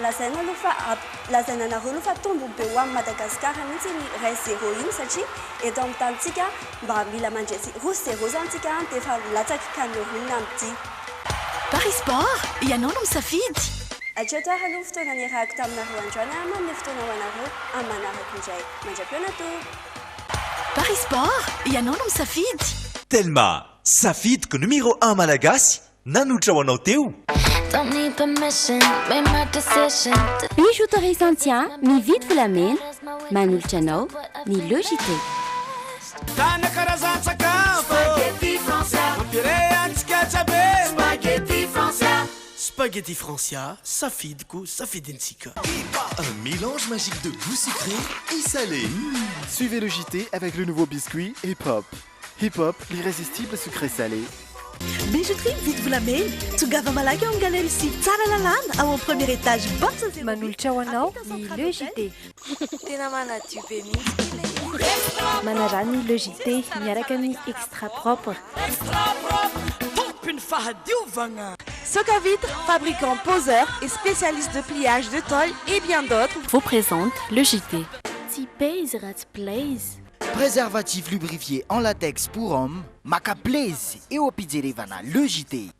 Speaker 16: Lazaina aloha fa Lazaina anareo aloha fa tombony be ho an'i Madagascar mihitsy iny iray zéro iny satria eto amin'ny tanintsika mba mila mandresy roa zéro zany tsika an dia efa milatsaka i Cameroun amin'ity.
Speaker 4: Paris Sport, ianao no misafidy!
Speaker 16: Hatreto ary aloha ny fotoana niarahako taminareo androany an, manome fotoana ho anareo amin'ny manaraka indray. Mandra-pihaona tompoko.
Speaker 4: Paris Sport, ianao no misafidy!
Speaker 17: Telma, safidiko numéro un malagasy Nanotra ho anao teo.
Speaker 18: Bijouterie Santia mividy volamena, manolotra anao ny Le JT.
Speaker 19: Tana karazan-tsakafo Spaghetti Francia Mampiray antsika jiaby Spaghetti Francia Spaghetti Francia, safidiko, safidintsika.
Speaker 17: Un mélange magique de goût sucré et salé.
Speaker 20: Suivez le JT avec le nouveau biscuit Hip Hop. Hip Hop, l'irrésistible sucré salé.
Speaker 21: Bijouterie mividy volamena, tongava malaky ao amin'ny galerie sy Tsaralalàna ao amin'ny premier étage box zéro huit.
Speaker 3: Manolotra ho anao ny Le JT.
Speaker 27: Tena manadio be mihitsy ilay izy.
Speaker 3: Manaraha ny Le JT miaraka amin'ny Extra Propre.
Speaker 19: Extra propre, tompon'ny fahadiovagna.
Speaker 1: Socavitre, fabricant poseur et spécialiste de pliage de tôle et bien d'autres,
Speaker 3: vous présente le JT. Tsy paizy raha tsy plaizy.
Speaker 22: Préservatif lubrifié en latex pour homme, maka plezy eo am-pijerevana Le JT.